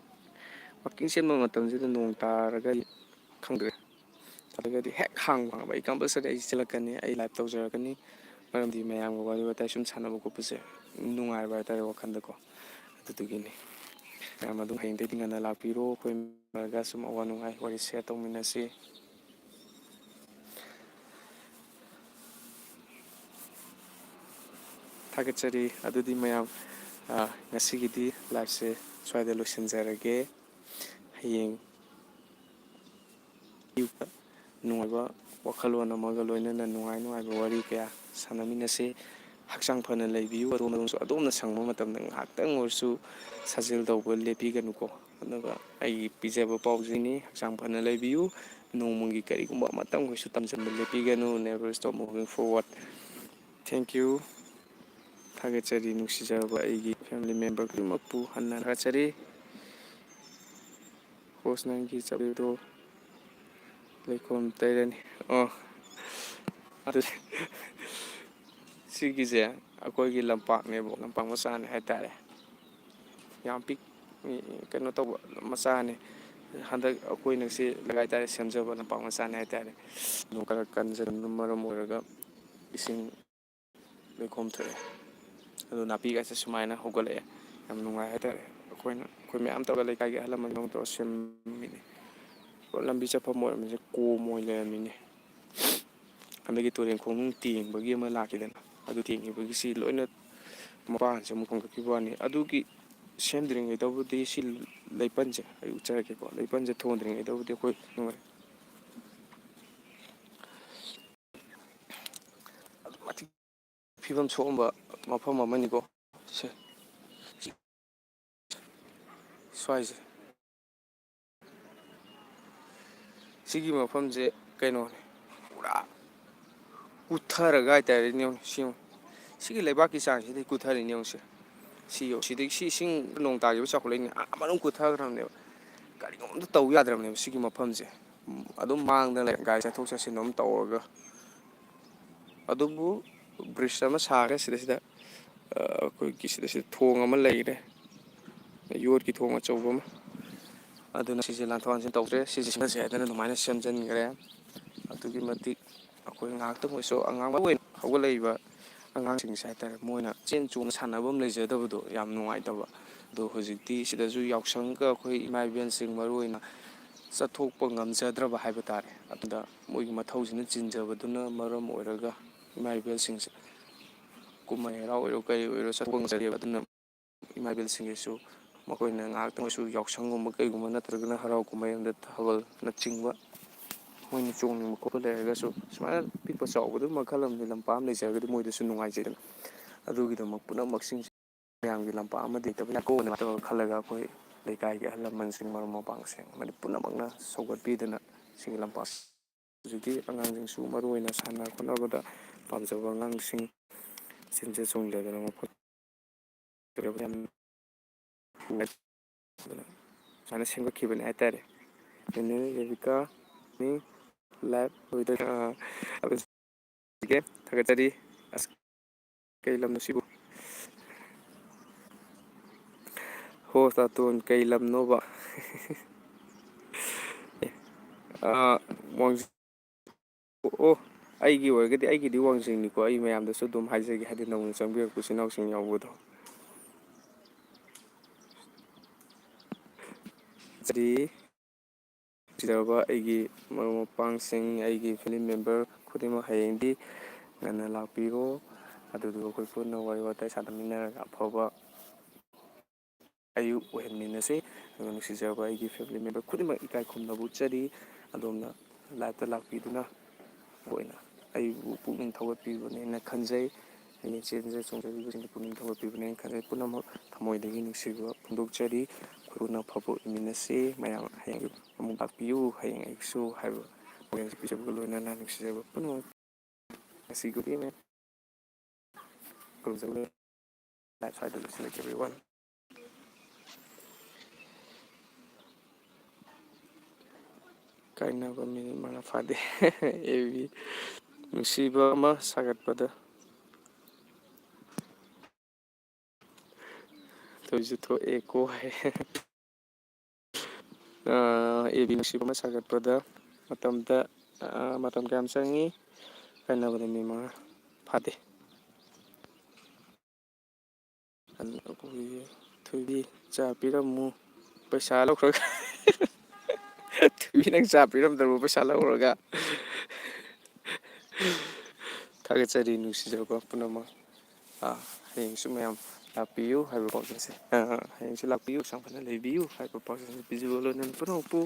ꯋꯥꯛꯀꯤꯡ ꯆꯦꯟꯕ ꯃꯇꯝꯁꯤꯗ ꯅꯣꯡ ꯇꯥꯔꯒꯗꯤ ꯈꯪꯗ꯭ꯔꯦ꯫ ꯑꯗꯨꯒꯗꯤ ꯍꯦꯛ ꯍꯥꯡꯕ ꯍꯥꯡꯕ ꯑꯩ compulsory ꯑꯩ ꯆꯦꯜꯂꯛꯀꯅꯤ, ꯑꯩ live ꯇꯧꯖꯔꯛꯀꯅꯤ꯫ ꯃꯔꯝꯗꯤ ꯃꯌꯥꯝꯒ ꯋꯥꯔꯤ ꯋꯥꯇꯥꯏ ꯁꯨꯝ ꯁꯥꯟꯅꯕ ꯈꯣꯠꯄꯁꯦ ꯅꯨꯡꯉꯥꯏꯕ ꯍꯥꯏꯇꯥꯔꯦ ꯋꯥꯈꯜꯗꯀꯣ꯫ ꯑꯗꯨꯗꯨꯒꯤꯅꯤ꯫ ꯃꯌꯥꯝ ꯑꯗꯨꯝ ꯍꯌꯦꯡꯗꯩꯗꯤ ꯉꯟꯅ ꯂꯥꯛꯄꯤꯔꯣ, ꯑꯩꯈꯣꯏ ꯃꯌꯥꯝꯒ ꯁꯨꯝ ꯑꯋꯥ ꯅꯨꯡꯉꯥꯏ ꯋꯥꯔꯤ share ꯇꯧꯃꯤꯟꯅꯁꯤ꯫ ꯊꯥꯒꯠꯆꯔꯤ꯫ ꯑꯗꯨꯗꯤ ꯃꯌꯥꯝ, ꯑ, ꯉꯁꯤꯒꯤꯗꯤ liveꯁꯦ ꯁ꯭ꯋꯥꯏꯗ ꯂꯣꯏꯁꯤꯟꯖꯔꯒꯦ꯫ ꯍꯌꯦꯡ ꯑꯌꯨꯛꯇ ꯅꯨꯡꯉꯥꯏꯕ ꯋꯥꯈꯜꯂꯣꯟ ꯑꯃꯒ ꯂꯣꯏꯅꯅ ꯅꯨꯡꯉꯥꯏ ꯅꯨꯡꯉꯥꯏꯕ ꯋꯥꯔꯤ ꯀꯌꯥ ꯁꯥꯟꯅꯃꯤꯟꯅꯁꯤ꯫ ꯍꯛꯆꯥꯡ ꯐꯅ ꯂꯩꯕꯤꯌꯨ꯫ ꯑꯗꯣꯝ, ꯑꯗꯣꯝꯁꯨ ꯑꯗꯣꯝꯅ ꯁꯪꯕ ꯃꯇꯝꯗ ꯉꯥꯏꯍꯥꯛꯇꯪ ꯑꯣꯏꯔꯁꯨ ꯁꯥꯖꯦꯜ ꯇꯧꯕ ꯂꯦꯞꯄꯤꯒꯅꯨꯀꯣ꯫ ꯑꯗꯨꯒ ꯑꯩꯒꯤ ꯄꯤꯖꯕ ꯄꯥꯎꯖꯦꯜꯅꯤ, ꯍꯛꯆꯥꯡ ꯐꯅ ꯂꯩꯕꯤꯌꯨ꯫ ꯅꯣꯡꯃꯒꯤ ꯀꯔꯤꯒꯨꯝꯕ ꯑꯃꯇꯪ ꯑꯣꯏꯔꯁꯨ ꯇꯝꯁꯤꯟꯕ ꯂꯦꯞꯄꯤꯒꯅꯨ꯫ Never stop moving forward꯫ Thank you꯫ ꯊꯥꯒꯠꯆꯔꯤ ꯅꯨꯡꯁꯤꯖꯔꯕ ꯑꯩꯒꯤ family member ꯈꯨꯗꯤꯡꯃꯛꯄꯨ ꯍꯟꯅ ꯊꯥꯒꯠꯆꯔꯤ꯫ Host ꯅꯪꯒꯤ ꯆꯠꯂꯤꯗꯣ ꯂꯩꯈꯣꯝ ꯇꯩꯔꯅꯤ꯫ ꯑꯣ, ꯑꯗꯨ ꯁꯤꯒꯤꯁꯦ ꯑꯩꯈꯣꯏꯒꯤ ꯂꯝꯄꯥꯛꯅꯦꯕ, ꯂꯝꯄꯥꯛ ꯃꯆꯥꯅꯦ ꯍꯥꯏꯇꯥꯔꯦ꯫ ꯌꯥꯝ ꯄꯤꯛ-, ꯀꯩꯅꯣ ꯇꯧꯕ ꯃꯆꯥꯅꯦ꯫ ꯍꯟꯗꯛ ꯑꯩꯈꯣꯏꯅ ꯁꯤ ꯂꯩꯀꯥꯏ ꯇꯥꯔꯦ ꯁꯦꯝꯖꯕ ꯂꯝꯄꯥꯛ ꯃꯆꯥꯅꯦ ꯍꯥꯏꯇꯥꯔꯦ꯫ ꯅꯣꯡ ꯈꯔ ꯀꯟꯖꯟꯕꯅ ꯃꯔꯝ ꯑꯣꯏꯔꯒ ꯏꯁꯤꯡ ꯂꯩꯈꯣꯝ ꯊꯣꯛꯑꯦ꯫ ꯑꯗꯨ ꯅꯥꯄꯤꯒꯁꯦ ꯁꯨꯃꯥꯏꯅ ꯍꯧꯒꯠꯂꯛꯑꯦ꯫ ꯌꯥꯝ ꯅꯨꯡꯉꯥꯏ ꯍꯥꯏꯇꯥꯔꯦ꯫ ꯑꯩꯈꯣꯏꯅ, ꯑꯩꯈꯣꯏ ꯃꯌꯥꯝ ꯇꯧꯔꯒ ꯂꯩꯀꯥꯏꯒꯤ ꯑꯍꯜ ꯂꯃꯟ ꯇꯧꯔꯒ ꯁꯦꯝꯃꯤꯅꯤ꯫ ꯂꯝꯕꯤ ꯆꯠꯐꯝ ꯑꯣꯏꯔꯝꯃꯤꯁꯦ ꯀꯣꯝ ꯑꯣꯏ ꯂꯩꯔꯝꯃꯤꯅꯦ꯫ ꯍꯟꯗꯛꯀꯤ ꯇꯨꯔꯦꯟ ꯈꯣꯡꯅꯨꯡ ꯇꯦꯡꯕꯒꯤ ꯑꯃ ꯂꯥꯛꯈꯤꯗꯅ, ꯑꯗꯨ ꯇꯦꯡꯈꯤꯕꯒꯤ ꯁꯤ ꯂꯣꯏꯅ ꯃꯄꯥꯟꯁꯦ ꯑꯃꯨꯛ ꯍꯣꯡꯒꯠꯈꯤꯕ ꯋꯥꯅꯤ꯫ ꯑꯗꯨꯒꯤ ꯁꯦꯝꯗ꯭ꯔꯤꯉꯩꯗꯕꯨꯗꯤ ꯁꯤ ꯂꯩꯄꯟꯁꯦ ꯑꯩ ꯎꯠꯆꯔꯛꯀꯦꯀꯣ꯫ ꯂꯩꯄꯟꯁꯦ ꯊꯣꯟꯗ꯭ꯔꯤꯉꯩꯗꯕꯨꯗꯤ ꯑꯩꯈꯣꯏ ꯅꯨꯡꯉꯥꯏ꯫ ꯑꯗꯨꯛꯀꯤ ꯃꯇꯤꯛ ꯐꯤꯕꯝ ꯁꯣꯛꯑꯝꯕ ꯃꯐꯝ ꯑꯃꯅꯤꯀꯣ꯫ ꯁꯦ, ꯁ꯭ꯋꯥꯏꯁꯦ, ꯁꯤꯒꯤ ꯃꯐꯝꯁꯦ ꯀꯩꯅꯣꯅꯦ, ꯄꯨꯔꯥ ꯀꯨꯠꯊꯔꯒ ꯍꯥꯏꯇꯥꯔꯦꯅꯦ꯫ ꯌꯦꯡꯉꯨ, ꯁꯤ ꯌꯦꯡꯉꯨ꯫ ꯁꯤꯒꯤ ꯂꯩꯕꯥꯛꯀꯤ ꯆꯥꯡꯁꯤꯗꯤ ꯀꯨꯠꯊꯔꯤꯅꯦ, ꯌꯦꯡꯉꯨꯁꯦ꯫ ꯁꯤ ꯌꯦꯡꯉꯨ, ꯁꯤꯗꯒꯤ ꯁꯤ ꯏꯁꯤꯡ ꯅꯣꯡ ꯇꯥꯈꯤꯕ ꯆꯥꯎꯈꯠꯂꯛꯏꯅꯦ, ꯑꯥ ꯃꯅꯨꯡ ꯀꯨꯠꯊꯈ꯭ꯔꯕꯅꯦꯕ꯫ ꯀꯔꯤꯒꯨꯝꯕ ꯑꯝꯇ ꯇꯧ ꯌꯥꯗ꯭ꯔꯕꯅꯦꯕ ꯁꯤꯒꯤ ꯃꯐꯝꯁꯦ꯫ ꯎꯝ, ꯑꯗꯨꯝ ꯃꯥꯡꯗꯅ ꯂꯩ, ꯒꯥꯔꯤ ꯆꯠꯊꯣꯛ ꯆꯠꯁꯤꯟ ꯑꯗꯨꯝ ꯇꯧꯔꯒ꯫ ꯑꯗꯨꯕꯨ ꯕ꯭ꯔꯤꯖ ꯑꯃ ꯁꯥꯈ꯭ꯔꯦ ꯁꯤꯗꯩꯁꯤꯗ, ꯑ, ꯑꯩꯈꯣꯏꯒꯤ ꯁꯤꯗꯩꯁꯤꯗ ꯊꯣꯡ ꯑꯃ ꯂꯩꯔꯦ, ꯌꯣꯠꯀꯤ ꯊꯣꯡ ꯑꯆꯧꯕ ꯑꯃ꯫ ꯑꯗꯨꯅ ꯁꯤꯁꯦ ꯂꯥꯟꯊꯣꯛ ꯂꯥꯟꯁꯤꯟ ꯇꯧꯗ꯭ꯔꯦ, ꯁꯤꯁꯦ ꯁꯤꯟꯅꯁꯦ ꯍꯥꯏꯗꯅ ꯑꯗꯨꯃꯥꯏꯅ ꯁꯦꯝꯖꯤꯟꯈ꯭ꯔꯦ꯫ ꯑꯗꯨꯛꯀꯤ ꯃꯇꯤꯛ ꯑꯩꯈꯣꯏ ꯉꯥꯏꯍꯥꯛꯇꯪ ꯑꯣꯏꯔꯁꯨ ꯑꯉꯥꯡ, ꯃꯔꯨ ꯑꯣꯏꯅ ꯍꯧꯒꯠꯂꯛꯏꯕ ꯑꯉꯥꯡꯁꯤꯡꯁꯦ ꯍꯥꯏꯇꯥꯔꯦ, ꯃꯣꯏꯅ ꯆꯦꯟ ꯆꯣꯡ ꯁꯥꯟꯅꯐꯝ ꯂꯩꯖꯗꯕꯗꯣ ꯌꯥꯝ ꯅꯨꯡꯉꯥꯏꯇꯕ꯫ ꯑꯗꯣ ꯍꯧꯖꯤꯛꯇꯤ ꯁꯤꯗꯁꯨ ꯌꯥꯎꯁꯪꯒ ꯑꯩꯈꯣꯏ ꯏꯃꯥ ꯏꯕꯦꯜꯁꯤꯡ ꯃꯔꯨ ꯑꯣꯏꯅ ꯆꯠꯊꯣꯛꯄ ꯉꯝꯖꯗ꯭ꯔꯕ ꯍꯥꯏꯕ ꯇꯥꯔꯦ꯫ ꯑꯗꯨꯗ ꯃꯣꯏꯒꯤ ꯃꯊꯧꯁꯤꯅ ꯆꯤꯟꯖꯕꯗꯨꯅ ꯃꯔꯝ ꯑꯣꯏꯔꯒ ꯏꯃꯥ ꯏꯕꯦꯜꯁꯤꯡꯁꯦ ꯀꯨꯝꯍꯩ ꯍꯔꯥꯎ ꯑꯣꯏꯔꯣ ꯀꯔꯤ ꯑꯣꯏꯔꯣ ꯆꯠꯊꯣꯛꯄ ꯉꯝꯖꯗꯦꯕ꯫ ꯑꯗꯨꯅ ꯏꯃꯥ ꯏꯕꯦꯜꯁꯤꯡꯒꯤꯁꯨ ꯃꯈꯣꯏꯅ ꯉꯥꯏꯍꯥꯛꯇꯪ ꯑꯣꯏꯔꯁꯨ ꯌꯥꯎꯁꯪꯒꯨꯝꯕ ꯀꯩꯒꯨꯝꯕ ꯅꯠꯇ꯭ꯔꯒꯅ ꯍꯔꯥꯎ ꯀꯨꯝꯍꯩ ꯑꯃꯗ ꯊꯥꯕꯜꯅꯆꯤꯡꯕ ꯃꯣꯏꯅ ꯆꯣꯡꯅꯤꯡꯕ ꯈꯣꯠꯄ ꯂꯩꯔꯒꯁꯨ ꯁꯨꯃꯥꯏꯅ ꯄꯤꯛꯄ ꯆꯥꯎꯕꯗꯨ ꯃꯈꯜ ꯑꯃꯅꯤ, ꯂꯝꯄꯥꯛ ꯑꯃ ꯂꯩꯖꯔꯒꯗꯤ ꯃꯣꯏꯗꯁꯨ ꯅꯨꯡꯉꯥꯏꯖꯩꯗꯅ꯫ ꯑꯗꯨꯒꯤꯗꯃꯛ ꯄꯨꯝꯅꯃꯛꯁꯤꯡꯁꯦ ꯃꯌꯥꯝꯒꯤ ꯂꯝꯄꯥꯛ ꯑꯃ ꯂꯩꯇꯕꯅ ꯀꯣꯟꯅ ꯈꯜꯂꯒ ꯑꯩꯈꯣꯏ ꯂꯩꯀꯥꯏꯒꯤ ꯑꯍꯜ ꯂꯃꯟꯁꯤꯡ, ꯃꯔꯨꯞ ꯃꯄꯥꯡꯁꯤꯡ ꯑꯃꯗꯤ ꯄꯨꯝꯅꯃꯛꯅ ꯁꯧꯒꯠꯄꯤꯗꯨꯅ ꯁꯤꯒꯤ ꯂꯝꯄꯥꯛ ꯍꯧꯖꯤꯛꯇꯤ ꯑꯉꯥꯡꯁꯤꯡꯁꯨ ꯃꯔꯨꯑꯣꯏꯅ ꯁꯥꯟꯅ ꯈꯣꯠꯅꯕꯗ ꯄꯥꯝꯖꯕ ꯑꯉꯥꯡꯁꯤꯡ ꯆꯦꯟꯖ ꯆꯣꯡꯖꯗꯅ ꯃꯐꯝ ꯌꯥꯝ ꯑꯗꯨꯅ ꯁꯨꯃꯥꯏꯅ ꯁꯦꯝꯒꯠꯈꯤꯕꯅꯦ ꯍꯥꯏꯇꯥꯔꯦ꯫ ꯅꯦꯅꯦ ꯔꯦꯕꯤꯀꯥ, ꯃꯤ ꯂꯥꯏꯚ ꯂꯣꯏꯗꯣꯏꯔꯦ꯫ ꯑꯥ, ꯑꯗꯨ ꯊꯥꯒꯠꯆꯔꯤ꯫ ꯑꯁ, ꯀꯩ ꯂꯝꯅꯣ ꯁꯤꯕꯨ? ꯍꯣ ꯇꯥꯇꯣꯟ, ꯀꯩ ꯂꯝꯅꯣꯕ? ꯑꯦ, ꯑꯥ, ꯋꯥꯡꯖꯤꯡ꯫ ꯑꯣ, ꯑꯣ, ꯑꯩꯒꯤ ꯑꯣꯏꯔꯒꯗꯤ, ꯑꯩꯒꯤꯗꯤ ꯋꯥꯡꯖꯤꯡꯅꯤꯀꯣ꯫ ꯑꯩ ꯃꯌꯥꯝꯗꯁꯨ ꯑꯗꯨꯝ ꯍꯥꯏꯖꯒꯦ, ꯍꯥꯏꯗꯤ ꯅꯧꯅ ꯆꯪꯕꯤꯔꯛꯄ ꯏꯆꯤꯟ ꯏꯅꯥꯎꯁꯤꯡ ꯌꯥꯎꯕꯗꯣ꯫ ꯁꯤꯗꯤ ꯅꯨꯡꯁꯤꯖꯔꯕ ꯑꯩꯒꯤ ꯃꯔꯨꯞ ꯃꯄꯥꯡꯁꯤꯡ, ꯑꯩꯒꯤ family member ꯈꯨꯗꯤꯡꯃꯛ ꯍꯌꯦꯡꯗꯤ ꯉꯟꯅ ꯂꯥꯛꯄꯤꯔꯣ꯫ ꯑꯗꯨꯗꯨꯒ ꯑꯩꯈꯣꯏ ꯄꯨꯟꯅ ꯋꯥꯔꯤ ꯋꯥꯇꯥꯏ ꯁꯥꯟꯅꯃꯤꯟꯅꯔꯒ ꯑꯐꯕ ꯑꯌꯨꯛ ꯑꯣꯏꯍꯟꯃꯤꯟꯅꯁꯤ꯫ ꯑꯗꯨꯒ ꯅꯨꯡꯁꯤꯖꯔꯕ ꯑꯩꯒꯤ family member ꯈꯨꯗꯤꯡꯃꯛ ꯏꯀꯥꯏ ꯈꯨꯝꯅꯕ ꯎꯠꯆꯔꯤ꯫ ꯑꯗꯣꯝꯅ live ꯇ ꯂꯥꯛꯄꯤꯗꯨꯅ ꯑꯩꯈꯣꯏꯅ ꯑꯩꯕꯨ ꯄꯨꯛꯅꯤꯡ ꯊꯧꯒꯠꯄꯤꯕꯅꯦꯅ ꯈꯟꯖꯩ꯫ ꯑꯩꯅ ꯆꯦꯟꯖ ꯆꯣꯡꯖꯔꯤꯕꯁꯤꯡꯗ ꯄꯨꯛꯅꯤꯡ ꯊꯧꯒꯠꯄꯤꯕꯅꯦꯅ ꯈꯟꯖꯩ꯫ ꯄꯨꯝꯅꯃꯛ ꯊꯃꯣꯏꯗꯒꯤ ꯅꯨꯡꯁꯤꯕ ꯐꯣꯡꯗꯣꯛꯆꯔꯤ꯫ ꯑꯩꯈꯣꯏ ꯄꯨꯟꯅ ꯑꯐꯕ ꯑꯣꯏꯃꯤꯟꯅꯁꯤ꯫ ꯃꯌꯥꯝ ꯍꯌꯦꯡ ꯑꯃꯨꯛ ꯂꯥꯛꯄꯤꯌꯨ꯫ ꯍꯌꯦꯡ ꯑꯌꯨꯛꯁꯨ ꯍꯥꯏꯕ ꯄꯥꯎꯖꯦꯜ ꯄꯤꯖꯕꯒ ꯂꯣꯏꯅꯅ ꯅꯨꯡꯁꯤꯖꯕ ꯄꯨꯝꯅꯃꯛ ꯉꯁꯤꯒꯤ ꯑꯣꯏꯅ ꯈꯨꯔꯨꯝꯖꯔꯤ꯫ Live ꯁ꯭ꯋꯥꯏꯗ ꯂꯣꯏꯁꯤꯜꯂꯒꯦ, everyone꯫ ꯀꯥꯏꯅꯕ ꯃꯤꯅꯤꯠ ꯃꯉꯥ ꯐꯥꯗꯦ꯫ ꯑꯦ ꯕꯤ ꯅꯨꯡꯁꯤꯕ ꯑꯃ ꯁꯥꯒꯠꯄꯗ꯫ ꯊꯣꯏꯁꯨ ꯊꯣꯛꯑꯦꯀꯣ ꯍꯥꯏ꯫ ꯑꯦ ꯕꯤ ꯅꯨꯡꯁꯤꯕ ꯑꯃ ꯁꯥꯒꯠꯄꯗ ꯃꯇꯝꯗ, ꯑ, ꯃꯇꯝ ꯀꯌꯥꯝ ꯆꯪꯉꯤ? ꯀꯥꯏꯅꯕꯗ ꯃꯤ ꯃꯉꯥ ꯐꯥꯗꯦ꯫ ꯑꯗꯨ ꯑꯩꯈꯣꯏꯒꯤ ꯊꯣꯏꯕꯤ ꯆꯥ ꯄꯤꯔꯝꯃꯨ, ꯄꯩꯁꯥ ꯂꯧꯈ꯭ꯔꯒ꯫ ꯊꯣꯏꯕꯤ, ꯅꯪ ꯆꯥ ꯄꯤꯔꯝꯗ꯭ꯔꯕꯣ ꯄꯩꯁꯥ ꯂꯧꯈ꯭ꯔꯒ? ꯊꯥꯒꯠꯆꯔꯤ ꯅꯨꯡꯁꯤꯖꯕ ꯄꯨꯝꯅꯃꯛ꯫ ꯑꯥ, ꯍꯌꯦꯡꯁꯨ ꯃꯌꯥꯝ ꯂꯥꯛꯄꯤꯌꯨ ꯍꯥꯏꯕ ꯄꯥꯎꯖꯦꯜꯁꯦ, ꯑꯥ, ꯍꯌꯦꯡꯁꯨ ꯂꯥꯛꯄꯤꯌꯨ, ꯍꯛꯆꯥꯡ ꯐꯅ ꯂꯩꯕꯤꯌꯨ ꯍꯥꯏꯕ ꯄꯥꯎꯖꯦꯜꯁꯦ ꯄꯤꯖꯕ ꯂꯣꯏꯅꯅ ꯄꯨꯝꯅꯃꯛꯄꯨ